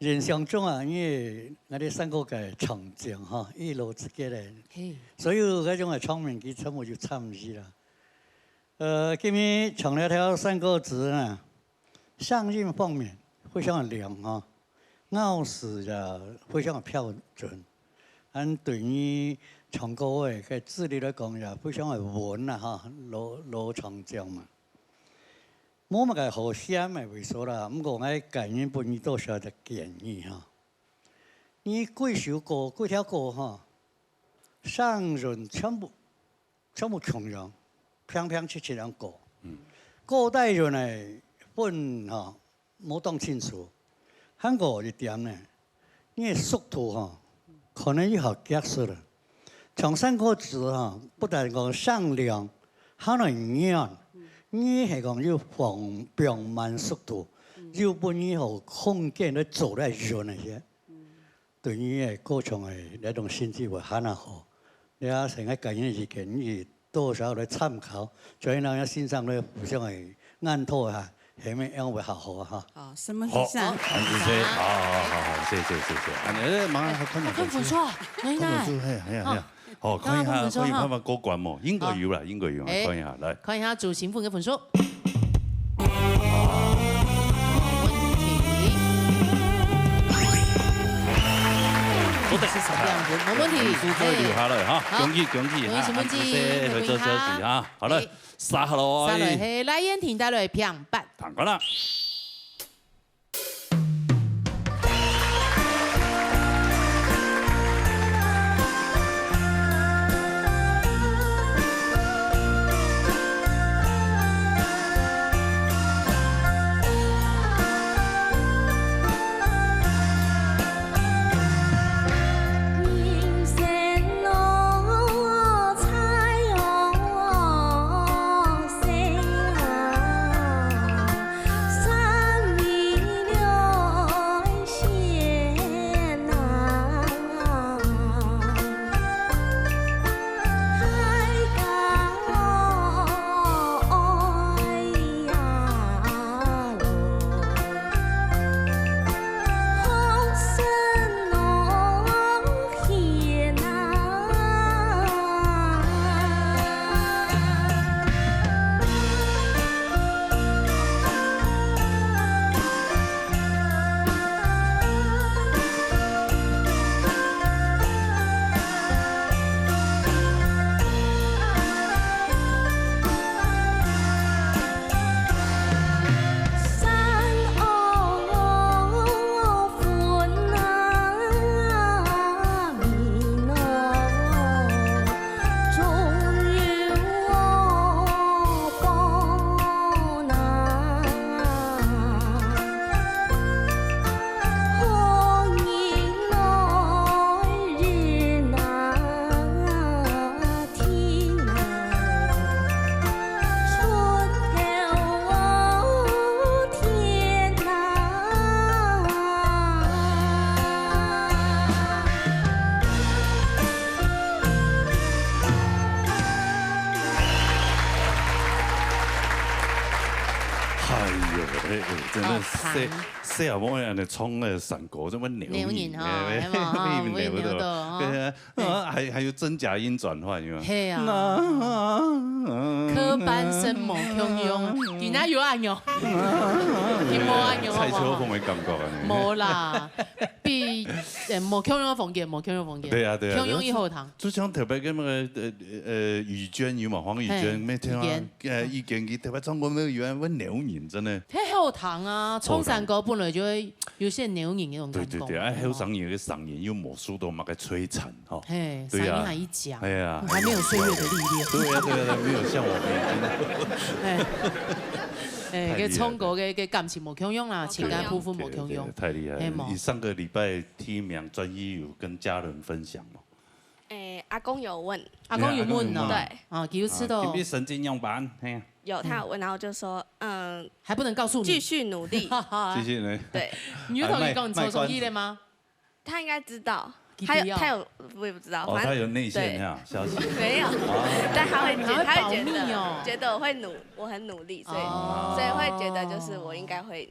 印象中啊，因為𠊎兜山歌个唱將吼，一路之間个，嘿。所有該種个唱名佢全部有參與啦。呃，今日唱了條山歌子啊，聲音方面非常个亮吼，咬字也非常个標準，恁對於唱歌个該資歷來講也非常个穩啦吼，老，老唱將嘛。 無麼个好嫌个位所啦，毋過𠊎個人分你多少个建議哈。你幾首歌，幾條歌哈，聲韻全部，全部共樣，平平仄仄恁高。嗯。高低韻个分哈，無當清楚。還過一點呢， 你个速度吼，可能有效結束了。唱山歌子吼，不但講聲亮，還能軟，你係講有放，放慢速度，有分你好空間來做來潤那些。對你个歌唱个那種心情會還較好。你啊，成个個人意見，你 多少來參考，做得人家欣賞來互相个研討一下，下面樣會較好啊哈。好，什麼意思啊？好，恁仔細，好，好，好，好，謝謝，謝謝。啊，你，哎，馬上看兩本書。看本書啊，看本書，嘿，嘿，嘿。好，看一下，看本書哈。可以慢慢過關無？應該有啦，應該有，哎，看一下，來。看一下朱信文个分數。 做得。四十點分，無問題。分數做得留下來哈，嘿。好。恭喜，恭喜哈，恭喜，恭喜，恁仔細，恭喜，恭喜。合作消息哈。好了，哎。續落來。續落來，嘿，來，燕婷帶來平板。聽看啦。哎，哎，真的，好，細，細阿妹恁樣唱那山歌，這麼扭人，扭人哈，哎，哎，哎，扭到，扭到，哦。對啊，啊，還，還有真假音轉換，有沒有？嘿啊。那科班生無共樣，今仔有恁樣，今無恁樣，蔡秋鳳的感覺啊，好不好？無啦，比，呃，無共樣的風格，無共樣的風格。對啊，對啊，共樣以後堂。就像特別跟那個，呃，呃，雨娟有嘛，黃雨娟，嘿，沒聽啊，雨娟。呃，雨娟佢特別唱歌，沒有，有人會扭人，真的。 該後堂啊，唱山歌本來就會有些扭人那種感覺。對，對，對，哎，後生人个嗓音又無受到麼个摧殘，吼。嘿，對啊。嗓音還一講，哎呀。還沒有歲月的歷練。對啊，對啊，對啊，沒有像我們已經哎，哎，太厲害了。該唱歌个，个感情無共樣啦，情感部分無共樣。對，對，對，太厲害了。嘿嘛。你上個禮拜第一名專一有跟家人分享嗎？ 欸，阿公有問。阿公有問哦。對。啊，佢有試著。啊，今日成績仰般？嘿。有，他有問，然後就說，嗯，還不能告訴你。繼續努力。繼續呢？對。你有同佢講你抽中一了嗎？他應該知道。他有，他有，我也不知道，哦，反正，他有內線哈，對。消息。沒有，哦。但他會覺，他會覺得，他會保密哦。覺得我會努，我很努力，所以，哦。所以會覺得就是我應該會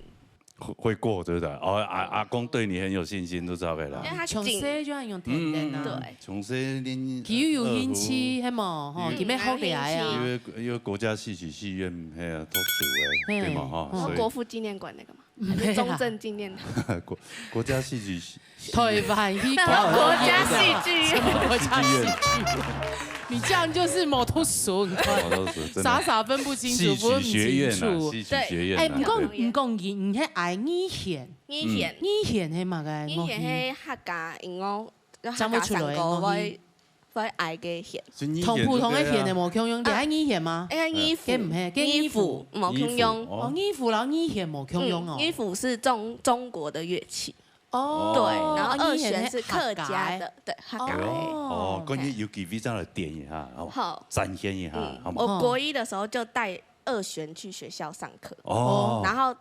會，會過，對不對？哦，阿，阿公對你很有信心，就知道可以了。因為他從細就很有天分啊。嗯，嗯，嗯。對。從細練佢又有興趣，二胡。係無？吼，嗯，佢乜學起來啊。因為，因為國家戲曲學院，嘿啊，讀書的，嘿，對嘛，吼，嗯。所以然後國父紀念館那個嘛，還是中正紀念堂？國，國家戲曲學 台灣戲劇館，國家戲劇院。國家戲劇院。你這樣就是無讀書，你看，無讀書，真的。傻傻分不清楚，戲曲學院啊，分不清楚。戲曲學院啊，哎，毋過，對。毋過你，你係愛二弦，二弦。二弦係麼个樂器？二弦係客家音樂，就客家山歌，唱不出來的樂器。會，會愛个弦。同普通的弦的無共樣，你愛二弦嗎？啊。應該二胡。該毋係，該二胡。二胡，無共樣。二胡，哦。哦，二胡摎二弦無共樣哦。嗯，二胡是中，中國的樂器。 哦，對，然後二弦是客家的，二弦係客家的。對，客家的。哦，哦，OK。關鍵有機會再來點一下，哦，好。展現一下，嗯，好嗎？我國一的時候就帶二弦去學校上課。哦。然後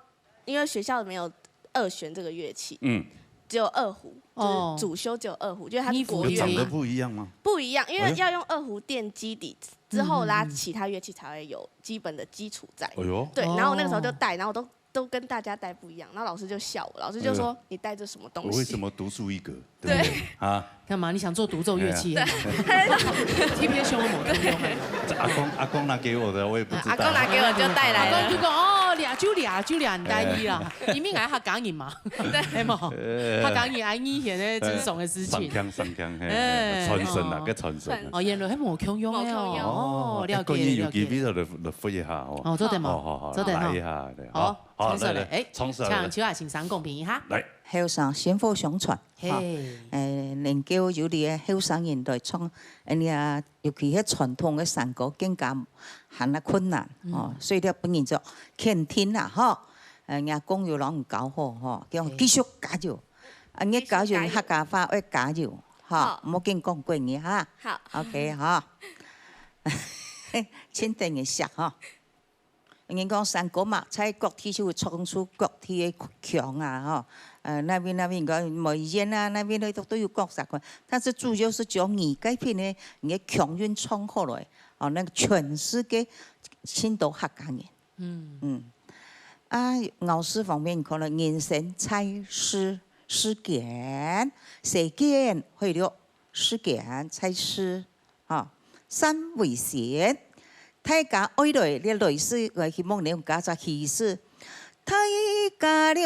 因為學校沒有二弦這個樂器，嗯。只有二胡，就是主修只有二胡，哦。就是它是國樂嘛。二胡有長得不一樣嗎？不一樣，因為要用二胡墊基底之後啦，哎喲。嗯，嗯，嗯。其他樂器才會有基本的基礎在。哎喲。對，然後我那個時候就帶，哦。然後我都 都跟大家帶不一樣，然後老師就笑我，老師就說：哎喲。「你帶這什麼東西？」我為什麼獨樹一格，對不對？對。啊？幹嘛？你想做獨奏樂器？哎呀。對。T P S兄弟，這阿公，阿公拿給我的，我也不知道。阿公拿給我就帶來了。阿公就講：「哦，倆就倆就倆，你帶去啦。」哎。因為𠊎客家人嘛，對。係無？哎。客家人愛二弦个真爽个事情。上腔，上腔，嘿，哎。傳承啊，哦。該傳承啊。哦，原來係無共樣个哦。無共樣。哦，了解，哎，過年有機會了解。就來，來會一下哦。哦，做得嘛，哦，好，好，做得哈。來一下，對，好。好。 好，唱出來，來，來，哎，唱出來，來。請秋雅先生公平一下。來。後生薪火相傳，嘿。哈，哎，能夠有這个後生人來唱，哎呀，尤其係傳統个山歌，更加還較困難，嗯。哦，所以了，本人就肯定啦，吼。呃，人家講有人教好，吼，叫，嘿。繼續加油。啊，你加油，繼續加油。客家話愛加油，哈，好。毋好緊講國語，哈。好。OK，哈。請等一下，哈。 人講山歌嘛，在各地就會唱出各地个腔啊，吼。呃，那邊，那邊，你看梅縣啊，那邊的都，都有各式款。但是主要是將你該片的，你的腔韻唱好來，哦，那個全世界盡多客家人。嗯。嗯。啊，咬字方面，可能人生在世，世間，世間，會了，世間，在世。 哈，三味線。大家愛來，這來勢，𠊎希望你用加隻起勢。大家來，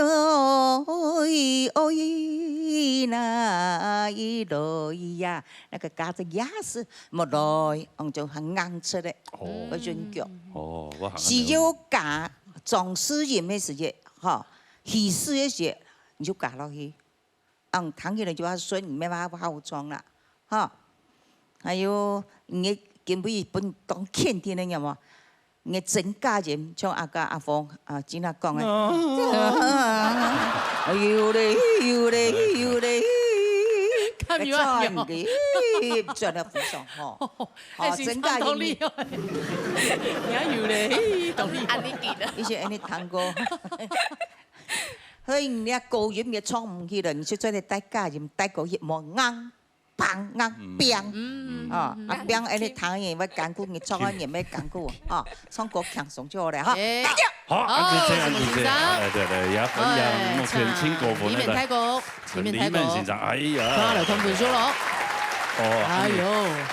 愛哪一來呀？那個加隻呀字，莫來，嗯，就很硬出來，哦。會準腳。哦，我行。只有加裝飾音的時節，哈，起勢的時節，你就加落去。 嗯，聽起來就較順，毋免話好裝啦，吼。還有，你今晡日分當肯定个，有無？你增加音，像阿哥阿峰啊，今仔講个，哦。哎呦嘞，呦嘞，呦嘞，看有啊，有。轉个，轉个非常好。哦，哎，增加音，你看有嘞，懂你。安尼記得。以前安尼聽過。 所以你若高音也唱毋起來，你就做得帶加音，帶高音，莫硬梆硬拚。嗯。啊，啊，拚，恁呢聽人會艱苦，你唱啊人會艱苦，啊，唱歌輕鬆就好了，哈。哎。加油！好，哦，恁仔細，恁仔細。什麼先生？哎，對，對，也分享目前最高分的。哎，李敏大哥，李敏大哥。李敏先生，哎呀。看下來看分數咯。哦，哎喲。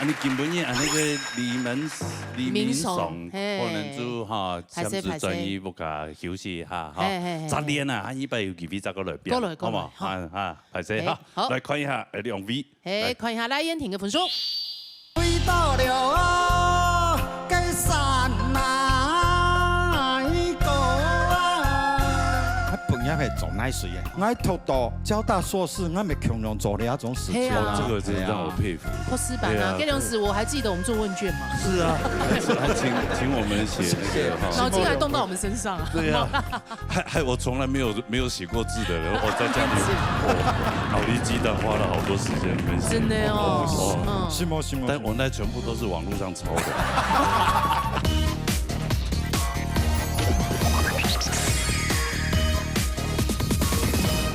恁仔，恁仔今晡日恁仔个李敏，李敏爽，敏爽，嘿。可能就，哈，暫時轉去屋下休息一下，哈。嘿，嘿，嘿，嘿。再練啊，下禮拜有機會再過來表演，過來，過來，好無？好。啊，啊，歹勢，嘿，哈。好。來看一下，哎，兩位。 嘿，來。看一下賴燕婷个分數。飛到了該山哪一個啊？𠊎本業係做泥水个，𠊎讀到交大碩士，𠊎乜共樣做這種事情啊。嘿啊。這個真的讓我佩服。博士班啊，對啊。該種事我還記得我們做問卷嘛。是啊。還請，請我們寫那個，哈。腦筋還動到我們身上啊。對啊。 還，還，我從來沒有，沒有寫過字的人，我在家裡，腦力激盪花了好多時間沒寫。真的哦，哦。嗯。是嗎？是嗎？但我那全部都是網路上抄的。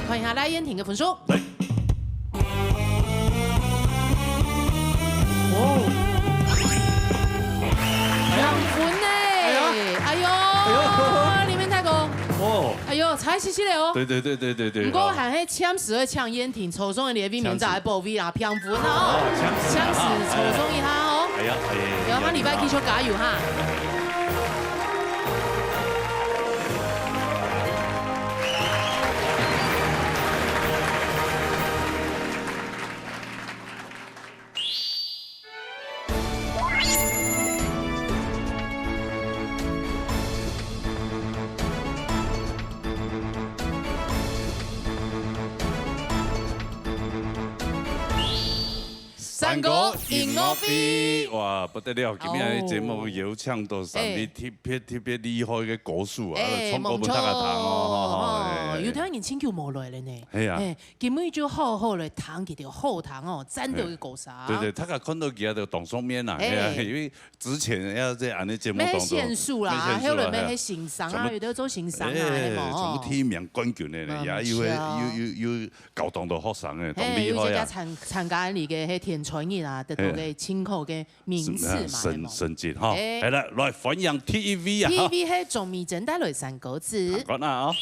看一下賴燕婷个分數。來。 哦。兩分呢。哎呀。哎喲，哎喲。李敏大哥。哦。哎喲，差一息息了哦。對，對，對。毋過還係暫時愛請燕婷抽中个這位名字來保衛啦，平分啊哦。哦，暫時啊。暫時抽中一下哦。哎呀，哎呀，哎呀，下禮拜繼續加油哈。 山歌音樂會。哇，不得了！今日个節目有請到三位特別，哎。特別厲害个歌手啊，哎，唱歌分大家聽哦，無錯。哎。有聽人真久無來了呢。係啊。哎，今日就好好來聽佢兜好聽哦，讚到个歌聲。對，對，大家看到佢个當上面啦，哎。係啊，因為之前也在恁仔節目當中，愛限數啦，愛限數啦，後來愛係先生啊，係。有的做先生啊，哎，係無？全部提名冠軍个呢，嗯，也有个，是啊。有，有，有教當多學生个，當厲害啊。嘿，有一个參，參加你个係天才日啊，得到个，哎。盡好个 名次嘛，成，係無？成績哈。哎。好了，來，歡迎第一位啊，哈。第一位係鍾美珍帶來山歌詞。看看啊，哦。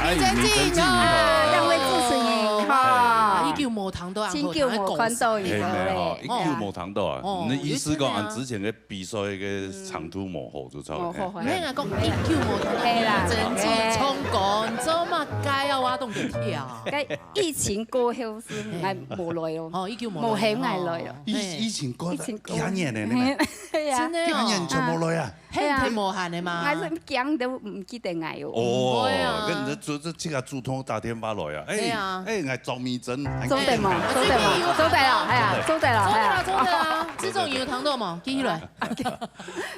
哎，你真正啊，兩位主持人，哈。啊，已久無聽到啊，真久無看到伊了。係咩吼？已久無聽到啊。哦，你意思講，有一陣啊。恁之前个比賽个長度無好，就差不多。無好，嘿。嘿。你應該講已久無聽到，係啦。真正唱歌，你做麼个啊？我當然跳。該疫情過後係，哎，無來哦。哦，已久無來哦。無喊𠊎來哦。疫，嘿。疫情過，疫情過。幾下年呢，你看。係啊。真的哦。幾下年全無來啊。 係啊。係無閒个嘛。𠊎係驚都毋記得𠊎哦。哦，毋會啊。該你這，這，這个主動打電話來啊。哎，對啊。哎，𠊎找迷真。做得無？做得無？做得啦，哎呀，做得啦，哎呀。做得啦，做得啦。這種有聽到無？繼續來。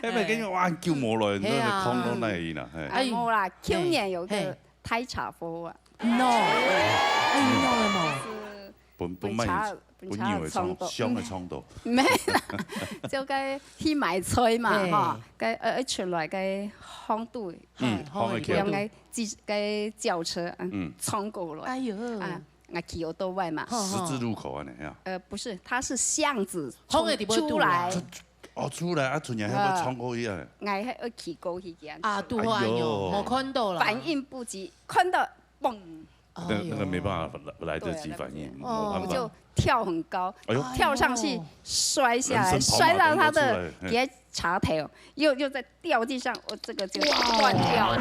哎，無要緊，哇，久無來，係啊。那个空都那裡了，嘿。哎，無啦，去年有个，嘿。大車禍啊。No，哎，你有了無？是本，本賣 本車，本車个衝，本車个衝動。傷个衝動。無啦，就該去買菜嘛，嘿。哈，該，呃，出來該巷肚，嗯，嘿，巷个口。用該機，該轎車，嗯，嗯。衝過來。哎喲。啊，𠊎騎奧多拜嘛。好，好。十字路口啊，你啊。呃，不是，它是巷子，巷个地方出來。出，哦，出來啊，出來，啊。要衝過去啊。𠊎還要騎過去這樣子。啊，拄好恁樣，哎喲。無看到啦。反應不及，看到，嘣。 那，哎喲。那個沒辦法來，來得及反應，對啊，來不及。沒有辦法。哦。我就跳很高，哎喲。跳上去，哦。摔下來，人生跑馬燈都出來，摔到他的，嘿。給他插頭，又，又再掉地上，我這個就斷掉。哇。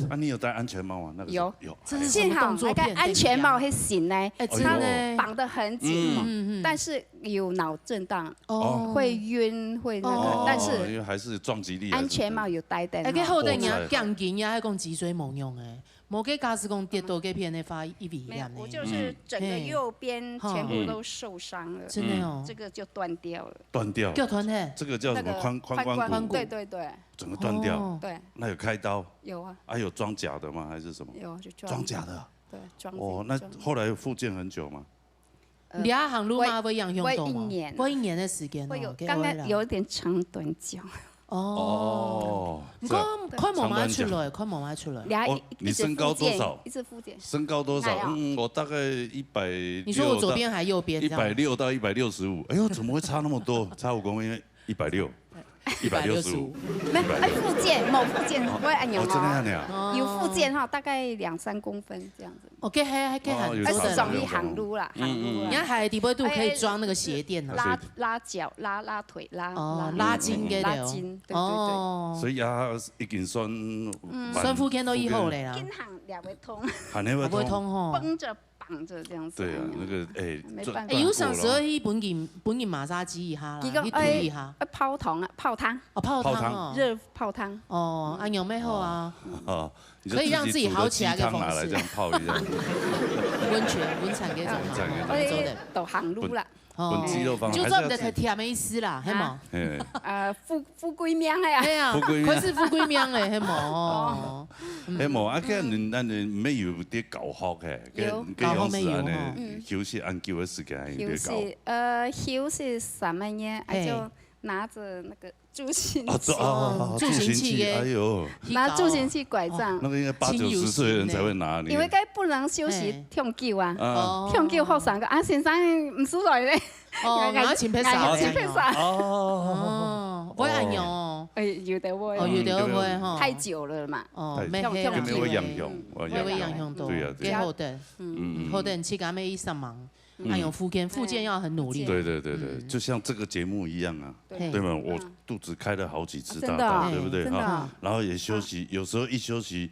啊，你有戴安全帽嗎？那個時候，有。有。這是什麼動作片？幸好那個安全帽很緊呢，哎，真的。它綁得很緊嘛，嗯。嗯，嗯。但是有腦震盪，哦。會暈，會那個，哦。但是哦，因為還是撞擊力還是，安全帽有戴在那。哎，該好得你啊，哦。鋼筋呀，還講脊椎無用哎。 無，該假使講跌到該片个話，一危險呢。沒有，我就是整個右邊全部都受傷了。嗯。真的哦。這個就斷掉了。斷掉。叫斷嘿。這個叫什麼？那個髖，髖關節。髖關節，髖關節。對，對，對。整個斷掉。哦。對。那有開刀？有啊。啊，有裝假的嗎？還是什麼？有，就裝。裝假的啊？對，裝自己，哦，那裝。後來復健很久嗎？ 呃，你還行路嗎？會，會影響到嗎？會一年啊。會一年个時間哦，會有，該會啦。剛剛有一點長短腳。哦。哦，毋過，這樣。看無嘛出來，長短腳。看無嘛出來。你還一，哦，你身高多少？一直復健，一直復健。身高多少？矮哦。嗯，我大概一百六到，你說我左邊還右邊這樣？一百六到一百六十五。哎喲，怎麼會差那麼多？差五公分，因為 一百六，一百六十五。一百六十五。沒有，哎，復健，無復健，哦，會恁樣哦。哦，真的恁樣啊？有復健哈，大概兩三公分這樣子。哦，該還，還可以行，哦，有差不多。哎，是容易行路啦，嗯，行路啦。嗯，嗯。你看還有底部都可以裝那個鞋墊啊。哎，哎，拉，拉腳，拉，拉腿，拉，哦，拉，拉筋該个哦。拉筋，對，對，對。哦。所以啊，已經算，嗯。算復健到以後咧啦。筋行了會痛。還會痛。還會痛吼。繃著 綁著這樣子。對啊，哎呀，那個，哎，沒辦法。哎，有當時候去分人，分人massage一下啦，佢講，去推一下。哎，哎，泡湯啊，泡湯。哦，泡湯哦。泡湯。熱泡湯。哦，嗯。啊，有沒有好啊？哦，你就可以讓自己好起來的方式。自己煮雞湯拿來這樣泡一下。溫泉，溫泉該種嘛。溫泉該種。做得。哎，都行路啦。 哦，分肌肉放，就做毋得太甜个意思啦，還是要，係無？啊。嘿。呃，富，富貴命个呀。係啊，富貴命。可是富貴命个，係無？哦。嗯。係無？啊，該恁，恁你毋係有在教學嘿，該，有。該樣式恁呢，教學乜有吼。嗯。休息恁久个時間，有在教。休息，呃，休息三個月，啊，嘿。就拿著那個 助行器。哦，這，哦，哦，哦，助行器耶。助行器，哎喲。拿助行器拐杖。哦，那個應該八九十歲的人才會拿，你。因為該不能休息，嘿。忒久啊。啊。哦。忒久後生个，啊，先生，毋使來咧。哦，然後請別人。然後請別人。哦。哦，會恁樣哦。哎，有的會。哦，有的會吼。太久了嘛。哦，太久。忒，忒久。有沒有影響？嗯。有影響。會，會影響到。對啊，對啊。幾好的。嗯。嗯，嗯，嗯。好的，你去給他們一上忙。 嗯。還有復健，復健要很努力。對，對，對，對，嗯。就像這個節目一樣啊，對。對嗎？嗯。我肚子開了好幾次大刀，啊，真的啊，對不對？真的啊。哈，然後也休息，嗯。有時候一休息，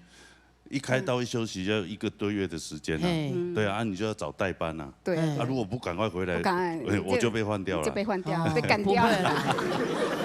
一開刀一休息要一個多月的時間啊。嘿。嗯。對啊，啊，你就要找代班啊。對。啊，如果不趕快回來，不趕快，哎，我就被換掉了。就被換掉，哦，被趕掉。不會啦，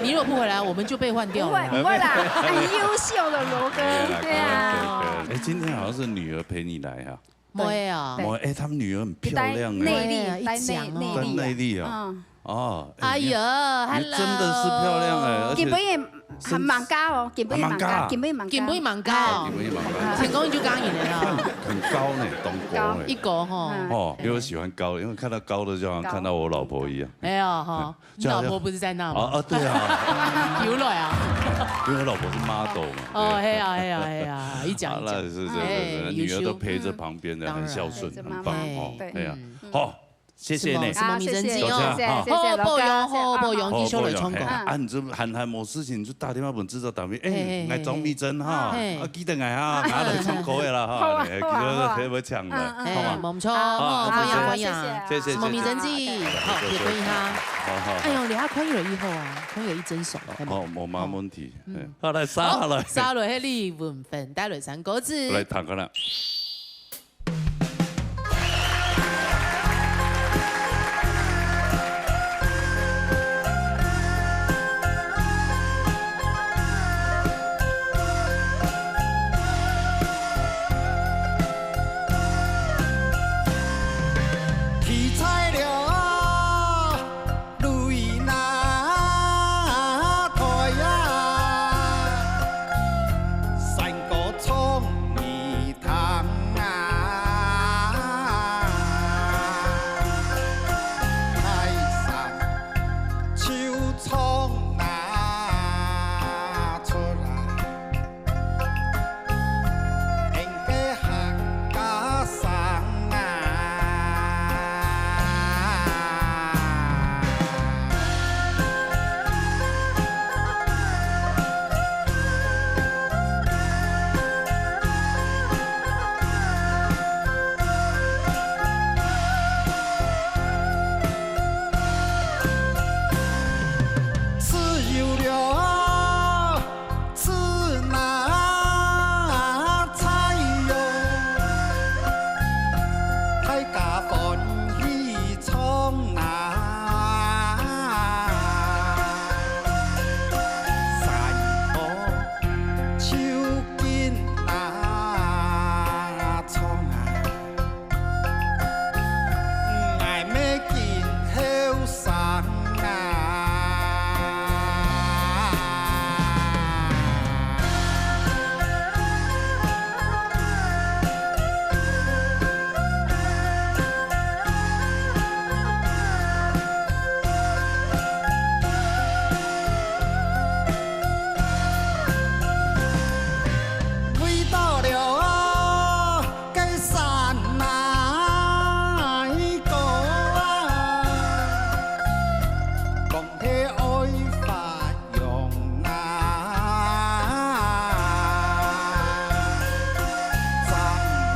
你如果不回來，我們就被換掉了啦。不會，不會啦，很優秀的羅哥，對啊。對啊，對啊，對啊。哎，今天好像是女兒陪你來啊。 妹啊。對。妹，哎，他們女兒很漂亮哎。內力，戴內，戴內力啊。戴內力啊。嗯。哦，哎，哎呀，你，你真的是漂亮哎，而且今晡日還吂嫁哦，今晡日吂嫁，還吂嫁。今晡日吂嫁。今晡日吂嫁哦。哎，今晡日吂嫁。成功就嫁人了啦。很高呢，當高呢。高。一高吼。嗯。哦，因為我喜歡高的，因為看到高的就好像看到我老婆一樣。沒有哈。 你老婆不是在那嗎？啊，啊，對啊。有了啊。因為我老婆是model嘛，哦，對。係啊，係啊，係啊，一講一講。啊，那是，是，是，是，哎，女兒都陪著旁邊的，優秀。很孝順，當然。很棒哦，陪著媽媽，對。哎呀，嗯。好，謝謝你。承蒙，承蒙美珍姐哦。好，謝謝，謝謝，謝謝，好，保重，好，保重，繼續來唱歌。好，保重，嘿，啊，你就閒閒無事情，你就打電話分製作單位，欸，嘿，嘿，嘿。𠊎張美珍哈，嘿。啊，記得𠊎哈，𠊎來唱歌个啦哈，好啊，好啊，好啊。記得可以搶个，嗯，嗯，好嗎？欸，無錯，好，好，好，歡迎，謝謝。歡迎。謝謝，承蒙美珍姐，謝謝。好，謝謝。可以歡迎她。好，好，好。哎喲，你還看有以後啊，看有一整首，看。哦，無嘛問題。嗯。好，來，續落來。好，續落來，李文芬帶來山歌詞。來，聽看啦。 起菜了，淚那台啊，山歌唱你聽啊，大山就唱那出啊。 自由了， 自那菜哟，大家歡喜唱啊，山歌就緊那唱啊。 𠊎乜緊後生啊。 該山哪个啊，講起愛發揚啊，將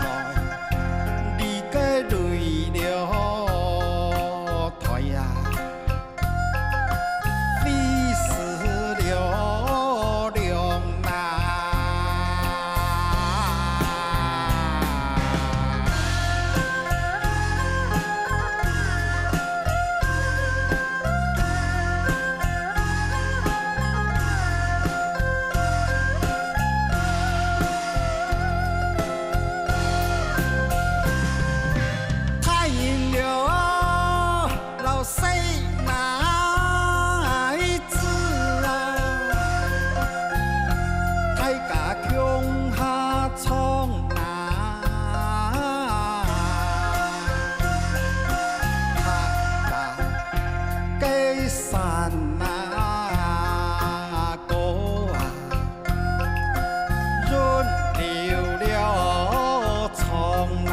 來你个淚了台啊。 飛逝了龍啊。 太陽了，老細哪子啊，大家共下唱啊，大家个山啊歌啊。 潤流了長啊。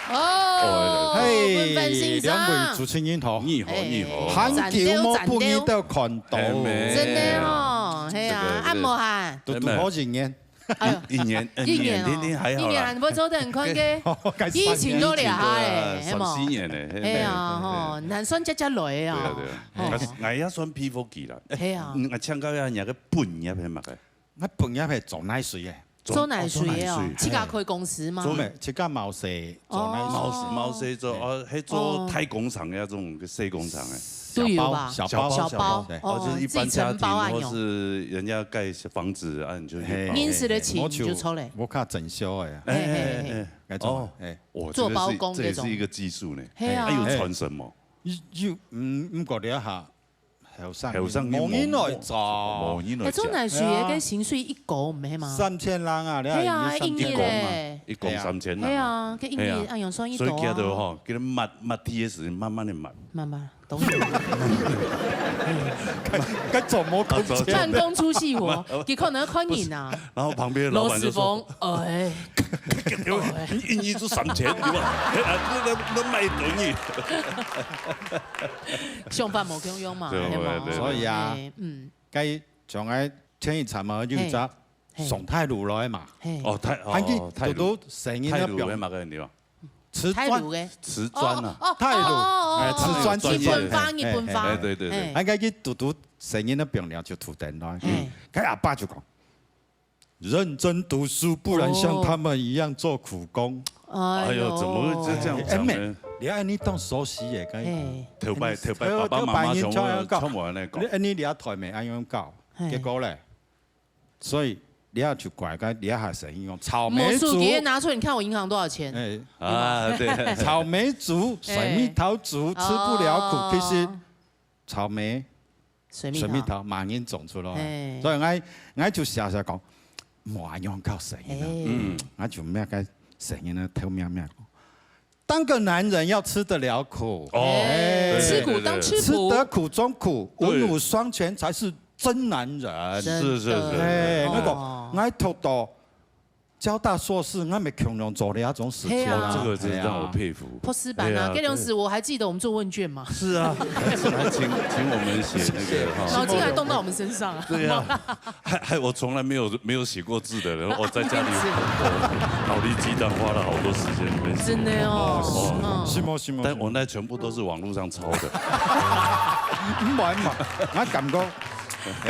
哦，嘿，文芬先生。兩位主持人好。你好，你好。很久無分你兜看到。讚到，讚到。嘿咩。真的哦，嘿啊，這個，按摩哈。都，都好幾年。 哎喲，一，一年，呃，一年哦，一年，天天還好啦。一年還不錯的，你看个，哦，該三年。疫情都了下哎，疫情都了，係無？三四年了，嘿。哎呀，吼，嘿，嘿。難算接接來啊。對啊，對啊。吼。但是𠊎也算皮膚期啦。嘿啊。嗯，𠊎請教一下，你个本業係麼个？𠊎本業係做泥水个。做，做泥水个哦，哦，做泥水。自家開公司嗎？做咩？自家貿易，做泥水。哦。貿易，貿易做，哦，係做大工廠个，哦。這種小工廠个。 都有吧？小包，小包，小包，小包，對。哦，哦，就是一般家庭或是人家蓋房子啊，你就去包。嘿，認識个錢就出來。嘿，嘿，嘿，我就，我較整修个呀。哎，哎，哎，哎。該種，哦，哎。哇，做包工這種。這個是，這也是一個技術呢。嘿啊。哎，有傳承嗎？有，有，嗯，毋過這下，後生人，後生人無，無人來做。無人來做。哎，做泥水个，哎呀。該薪水一個毋係嗎？三千零啊，你看，嘿啊，已經三千。一個嘛，一個三千零啊。嘿啊，該一年，嘿啊。哎呀，算一個啊。所以佢都吼，佢抹，抹地个時間慢慢地抹。慢慢。東西。該怎麼可能？慢工出細活，佢可能看人啊。然後旁邊的老闆就說：「羅斯峰，哎，你你就省錢，對吧？哎，那那那賣等你。」想法無共樣嘛，對，係嘛？對，對。所以啊，哎，嗯，該將來天一茶嘛，有一隻嘿，嘿。送太魯來嘛，嘿。哦，太，哦，還記得太魯。都都生意那表，太魯那麼个地方。 瓷磚。太魯个。瓷磚啊。哦，哦，太魯，哦，哦，哎，哦，瓷磚，哦，日本話，日本話。哎，對，對，對。哎。應該去讀讀聲音的朋友就讀得來。哎。該阿爸就講，認真讀書，不然像他們一樣做苦工。哎呦，怎麼會這樣講呢？哎，你當熟悉耶，該哎。頭擺，頭擺爸爸媽媽全部，全部恁樣講。你，你這台妹恁樣教，哎。結果咧？ 所以你也就怪該，你也還生意講草莓族。魔術給他拿出來，你看我銀行多少錢？哎，啊，對。草莓族、哎。水蜜桃族吃不了苦，哦。其實草莓、水蜜桃。水蜜桃嘛人種出來。哎。所以𠊎，𠊎就常常講，莫恁樣教細人啊。哎。嗯。𠊎就毋愛該細人啊，偷摸摸講， 當個男人要吃得了苦。哦，哎，對，對，吃苦當吃苦。對，對，對。吃得苦中苦，對。文武雙全才是真男人。是，是，是，是。哎，那個，哦。𠊎讀到交大碩士，𠊎也共樣做了這種事情啊。嘿啊。這個真的讓我佩服。博士班啊，哎呀，該當時我還記得我們做問卷嘛。是啊，是，還請，請我們寫那個，哈。腦筋還動到我們身上啊。對啊。 還，還，我從來沒有，沒有寫過字的人，我在家裡腦力激盪花了好多時間在那邊寫。真的哦，哦。嗯。是嗎？是嗎？但我那全部都是網路上抄的。毋會嘛，𠊎感覺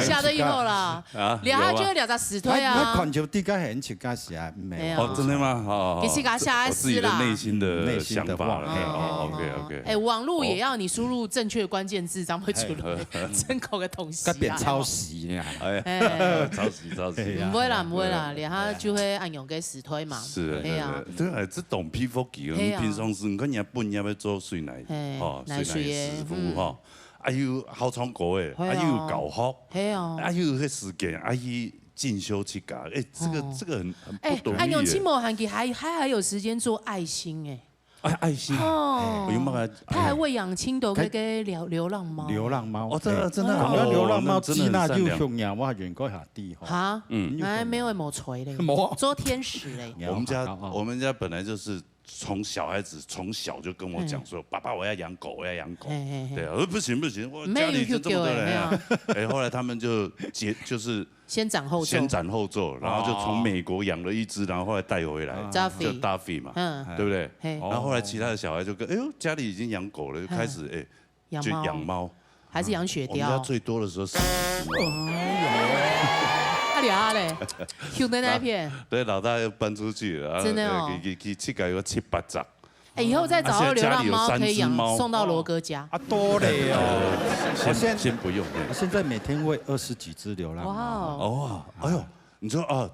寫了以後啦，啊，聊下就會聊到死推啊。有啊。𠊎，𠊎看就知該很奇怪是啊，沒有。沒有。哦，真的嗎？哦，其實給他下來是啦。我自己的內心的想法啦。內心的話，嘿。哦，OK，OK。哎，網路也要你輸入正確關鍵字，才會出來。哎，真口的東西啊。該變抄襲呢。 哎，哎。抄襲，抄襲。哎呀。毋會啦，毋會啦，哎呀。連下就會恁樣个時代嘛。是，哎呀。對，對，對。這，哎，這當佩服佢哦，哎呀。你平常時，你看人家本業愛做水泥，哎，哦，泥水个，水泥師傅，嗯。吼，啊又好唱歌誒，哎呀。啊又有教學，哎呀。啊又有彼時間，啊去進修自家，哎，這個，哦。這個很，很不容易耶。哎，恁樣這麼閒，佢還，還，還有時間做愛心哎。 哎，愛心。哦。哎，有沒有啊？他還餵養親的該个流，流浪貓。流浪貓。哦，真的，哎。真的哦，講到流浪貓，那真的很善良。吉娜就凶呀，我還遠過下地吼。哈？嗯。哎，沒有，沒有吹嘞。沒有。做天使嘞。我們家，哦，哦。我們家本來就是從小孩子，從小就跟我講說，嗯。「爸爸，我要養狗，我要養狗。」嘿，嘿，嘿。對啊，我說：「不行，不行，我家裡就這麼多人啊。」沒有，有，有，哎呀。哎，後來他們就接，就是 先斬後奏。先斬後奏，然後就從美國養了一隻，哦。然後後來帶回來，啊。Duffy。叫Duffy嘛，嗯。對不對？嘿。然後後來其他的小孩就跟，哎呦，家裡已經養狗了，就開始，嗯。哎，養貓。就養貓。還是養雪貂？我們家最多的時候是十隻貓。哦。啊，你啊嘞，Q的那一片。啊，對，老大又搬出去了，啊，真的哦。對，去，去，去，去，有七八隻。 哎，以後再找到流浪貓可以養，啊，現在家裡有三隻貓。送到羅哥家。啊，多嘞哦。呃，先，我現，先不用，嘿。我現在每天餵二十幾隻流浪貓。哇哦。哦，哎呦，你說啊，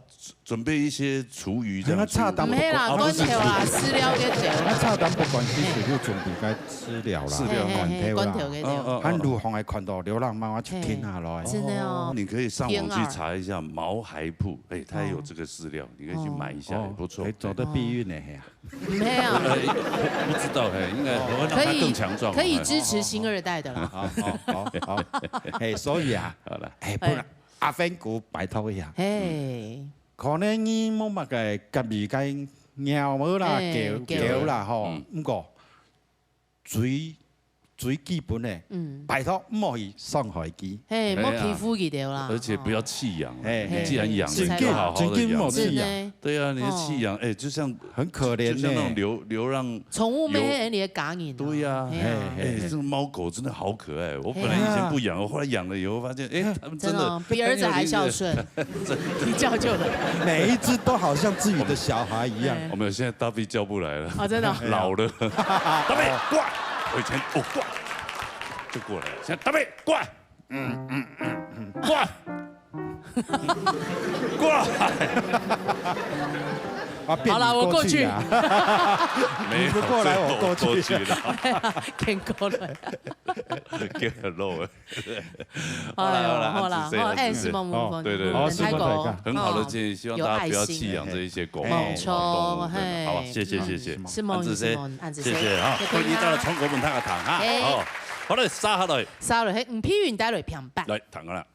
準備一些廚餘這樣子。那差不多，毋係啦，哦，不是，罐頭啦，不是。飼料該種。那差不多不管，其實就準備該飼料啦。飼料。嘿，嘿，嘿，罐頭該種。罐頭該種。嗯，嗯，嗯。還路上還看到流浪貓啊，就停下來。嘿，真的哦。哦，你可以上網去查一下毛孩鋪，哎，它也有這個飼料，你可以去買一下，哦，也不錯。哎，走得避孕呢，嘿啊。 毋係啊。呃，不，不知道，嘿，應該，哦。我讓他更強壯，可以，可以支持新二代的啦。好，好，好，好。嘿，所以啊，好了。哎，不然，哎。阿芬姑拜託一下。嘿。可能你無麼个合意該貓啦、嘿，狗，狗。狗啦吼，嗯。毋過，最 最基本的，嗯。拜託，毋好去傷害佢。嘿，嘿啊。莫欺負佢兜啦。而且不要棄養，嘿，你既然養了，嘿，你就好好地養。真的，真的莫棄養。真的。對啊，你就棄養，哦。哎，就像，很可憐呢。就像那種流，流浪，寵物咩，流，你的家人啊。對啊。嘿啊。哎，這種貓狗真的好可愛。我本來以前不養，嘿啊。我後來養了以後發現，哎，它們真的真的哦，比兒子還孝順。很有，很有，真的。你叫就來。每一隻都好像自己的小孩一樣。哎。我們現在大飛叫不來了。哦，真的哦。老了。大飛，過來。我以前，哦，過來。就過來了。現在大飛，過來。嗯，嗯，嗯，嗯。過來。過來。啊，變你過去啊。好啦，我過去。沒有，你不過來，我過去。最後我過去了。哎呀，挺過來。給很low了。好啦，好啦，哎呦，好啦，好啦，按時睡，好，哎，按時睡。是吗？哦，對，對，對。哦，是吗？很好的建議，哦，希望大家不要棄養這一些狗貓、有愛心。動物等等，好不好？嘿。謝謝，謝謝。是吗？按時睡。是吗？按時睡。謝謝哈，歡迎大家來中國本大家談哈。哎。哦。好來，續下來。續下來，係吳佩雲帶來評判。來，聽下啦。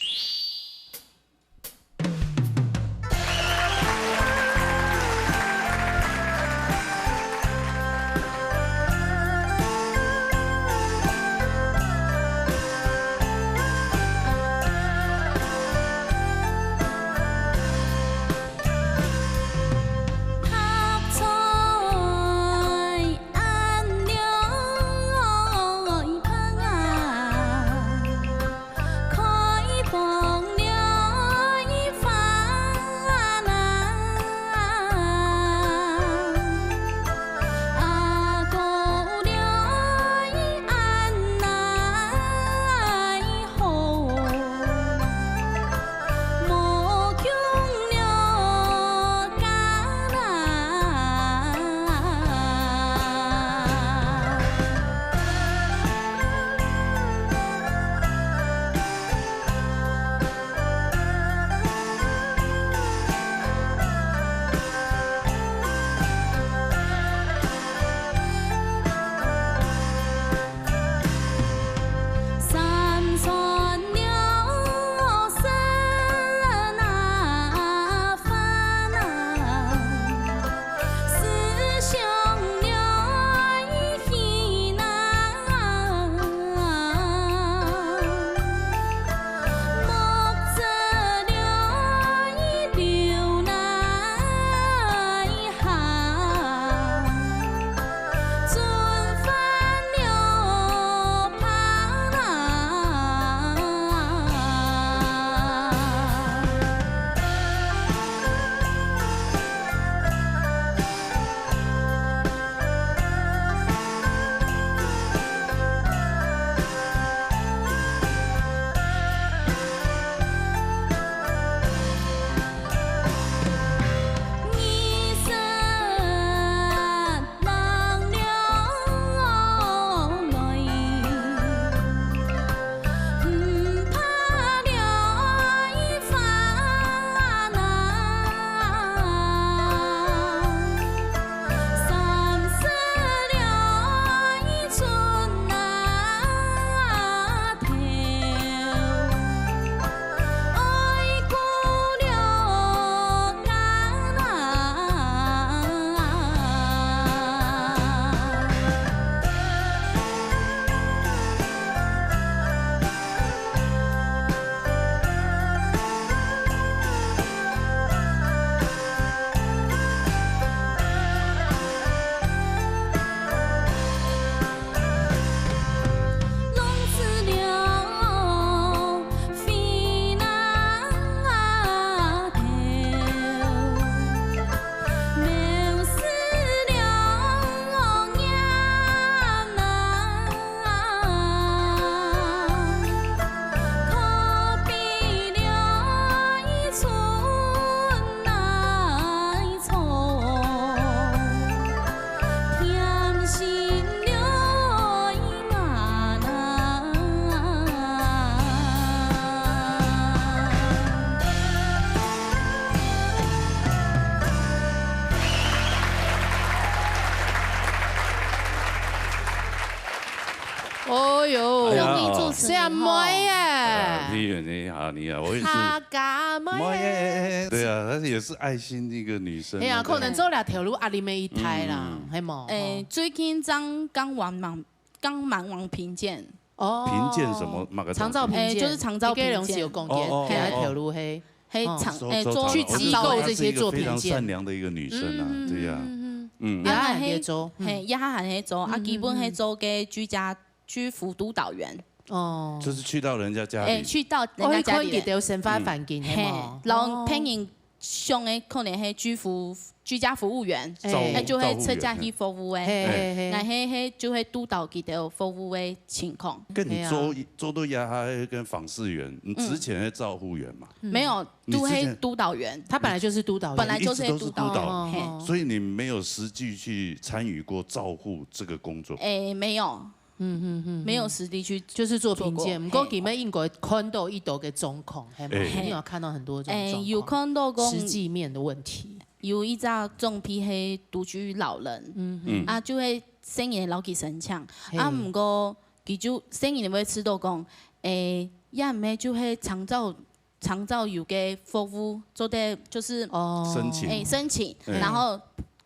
哦哟，哎呀，容易做成啥妹啊？哎呀，你好，你好，我也是。客家妹。妹，对啊，她也是爱心的一个女生啊。哎呀，可能做了头路压力没一胎啦，嗯。系无？哎，最近正刚完满，刚完完评鉴。哦。评鉴什么？哪个东西？长照评鉴，哎，就是长照评鉴。一个人是有讲过，哦，哦，哦，哦。给她头路黑。 嘿，哦。长，诶，做，做，做，去机构这些做评鉴。我知道她是一个非常善良的一个女生啊，嗯，对呀。嗯，嗯，嗯。嗯。啊，也还在做，嗯。嘿，也还在做，啊，嗯，基本还做个居家，居服督导员。哦。就是去到人家家里。诶，去到人家家里。哦，去看佢兜生活环境，嗯。嘿，系无？然后别人想的可能是居服，居家服务员，照顾，诶，就会出家去服务诶。照顾员，嘿。嘿，嘿，嘿。那嘿，嘿，就会督导佢兜服务的情况。跟你做，嘿啊。做到也还跟访视员，你之前是照护员嘛？嗯。没有， 你之前，都是督导员。他本来就是督导员。本来就是督导员。一直都是督导，嘿。哦，哦，哦。所以你没有实际去参与过照护这个工作？诶，没有。嗯，嗯，嗯，嗯。没有实地去就是做评鉴，做过，毋过你们应该看到一多个状况，系吗？哎。一定要看到很多这种状况。哎，有看到过实际面的问题。有一只种皮黑独居老人，嗯，嗯。啊，就会生意老给神强，嘿。啊，毋过佢就細人會知道講，誒，也毋係就係長照長照有个服務做得就是哦，申請誒申請，嗯然後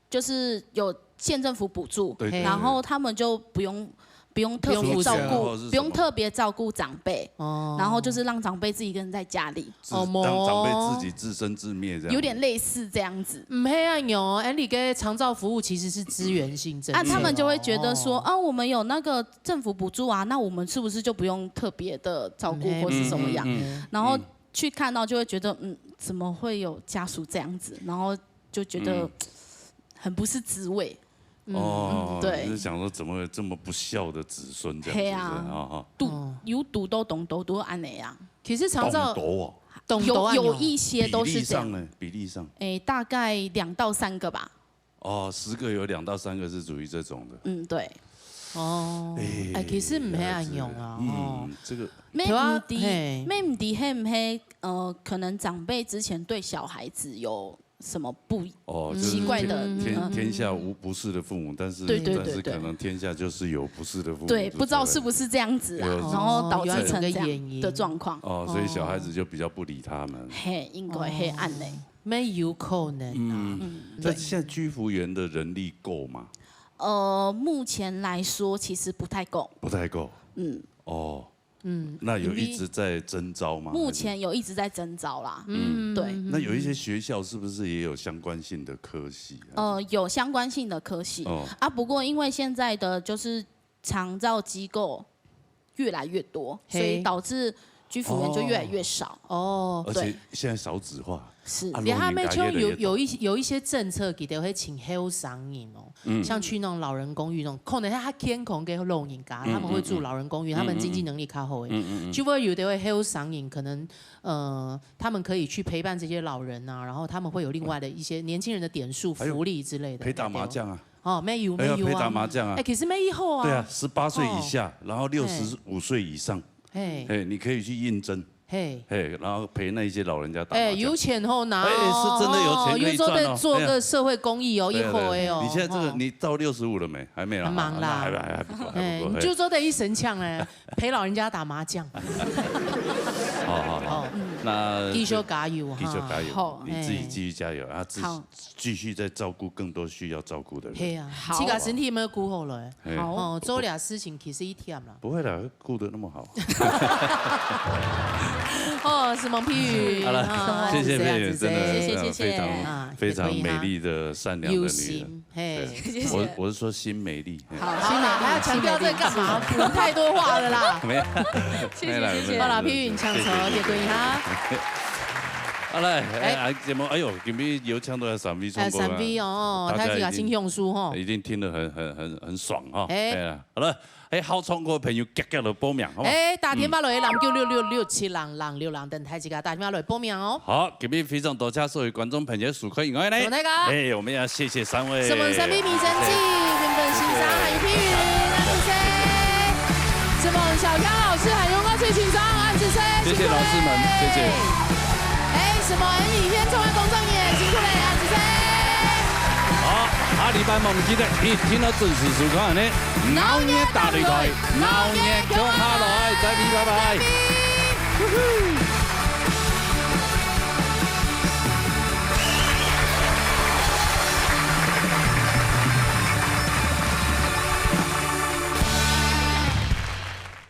就是有县政府补助，对对然后他们就不用不用特别照顾，不用负责或是什么不用特别照顾长辈，哦，然后就是让长辈自己一个人在家里，自哦让长辈自己自生自灭这样，有点类似这样子。毋係啊，有，哎，你个长照服务其实是资源性政策啊，他们就会觉得说，哦啊，我们有那个政府补助啊，那我们是不是就不用特别的照顾嗯或是什么样？嗯然后去看到就会觉得，嗯，怎么会有家属这样子？然后就觉得嗯很不是滋味。哦，对就是想说怎么会这么不孝的子孙这样子，嘿啊是不是啊哈，堵哦有堵都懂都都安尼啊，其实长照懂多哦，懂有有一些都是这样，比例上呢，比例上诶，大概两到三个吧。哦，十个有两到三个是属于这种的，嗯，对，哦，哎，其实毋係恁樣啊，哦嗯，，这个没对啊唔知嘿没唔知係唔係呃，可能长辈之前对小孩子有什么不哦，就是奇怪的天天嗯天下无不是的父母，但是对对但是对对可能天下就是有不是的父母，对，就不知道对了是不是这样子啊，有然后导致成这有一个原因样的状况。哦，所以小孩子就比较不理他们。嘿，应该会安尼。没有可能啊，嗯，那现在居服员的人力够吗？呃，目前来说其实不太够。不太够嗯，哦。嗯，那有一直在征招吗？目前有一直在征招啦。嗯，对那有一些学校是不是也有相关性的科系啊？呃，有相关性的科系哦啊，不过因为现在的就是长照机构越来越多，嘿所以导致居服员就越来越少。哦而且现在少子化，是啊你还没老人家越来越多有有一些有一些政策，给的会请后生人哦，像去那种老人公寓那种，可能他健康给老人家，他们会住老人公寓，他们经济能力较好诶，就会有的会后生人，可能呃，他们可以去陪伴这些老人啊，然后他们会有另外的一些年轻人的点数、还有福利之类的。陪打麻将啊，哦，没有没有啊，还要陪打麻将啊哎，其实没有啊，对啊，十八岁以下，然后六十五岁以上，嘿哎，你可以去应征，嘿，哎，然后陪那一些老人家打麻哎，将。有钱好拿哎哦，是真的有钱可以赚哦哦，又做得做哎呀个社会公益哦，一对啊伙的哦，对啊你现在这个哦你到六十五了没？还没啦，还忙啦那还不还不够，还哎，不够。你就做得一身枪嘞，陪老人家打麻将，好好好，那继续加油哈，继续加油，好你自己继续加油啊，自好继续再照顾更多需要照顾的人。嘿啊，好自家身体有没有顾好了？哎好哦，做了事情其实一天啦。不会啦，顾得那么好。哦，是蒙皮雨，好了啊谢谢佩云，这样子真的谢谢谢谢非常啊非常也可以哈美丽的善良的女人。有心，嘿，对我我是说心美丽。嘿好，心美丽，还要强调这干嘛？太多话了啦。没有，谢谢没有啦谢谢没有啦好啦，皮云抢手，谢谢结婚哈。好嘞，哎，哎哎，节目，哎呦，今天有请到三位唱哎，歌啊三位哦，大家大家真享受吼。一定听得很很很很爽哈。哎哎呀，好了，哎，好唱歌的朋友，赶紧来报名，好吗？哎，打电话来，零九六六六七零零六零，等待自家打电话来报名哦。好，今天非常多谢所有观众朋友收看以外呢，怎么那个哎，我们要谢谢三位，什么三位米珍记、原本先生、还有皮云、安子生，什么小刚老师，还有我最欣赏安子生，谢谢老师们，谢谢。哎，什么恩雨天中文工作人员，辛苦了，安子生。好，下礼拜我们记得一定要准时收看呢。闹热大擂台，闹热共下來，再見，拜拜。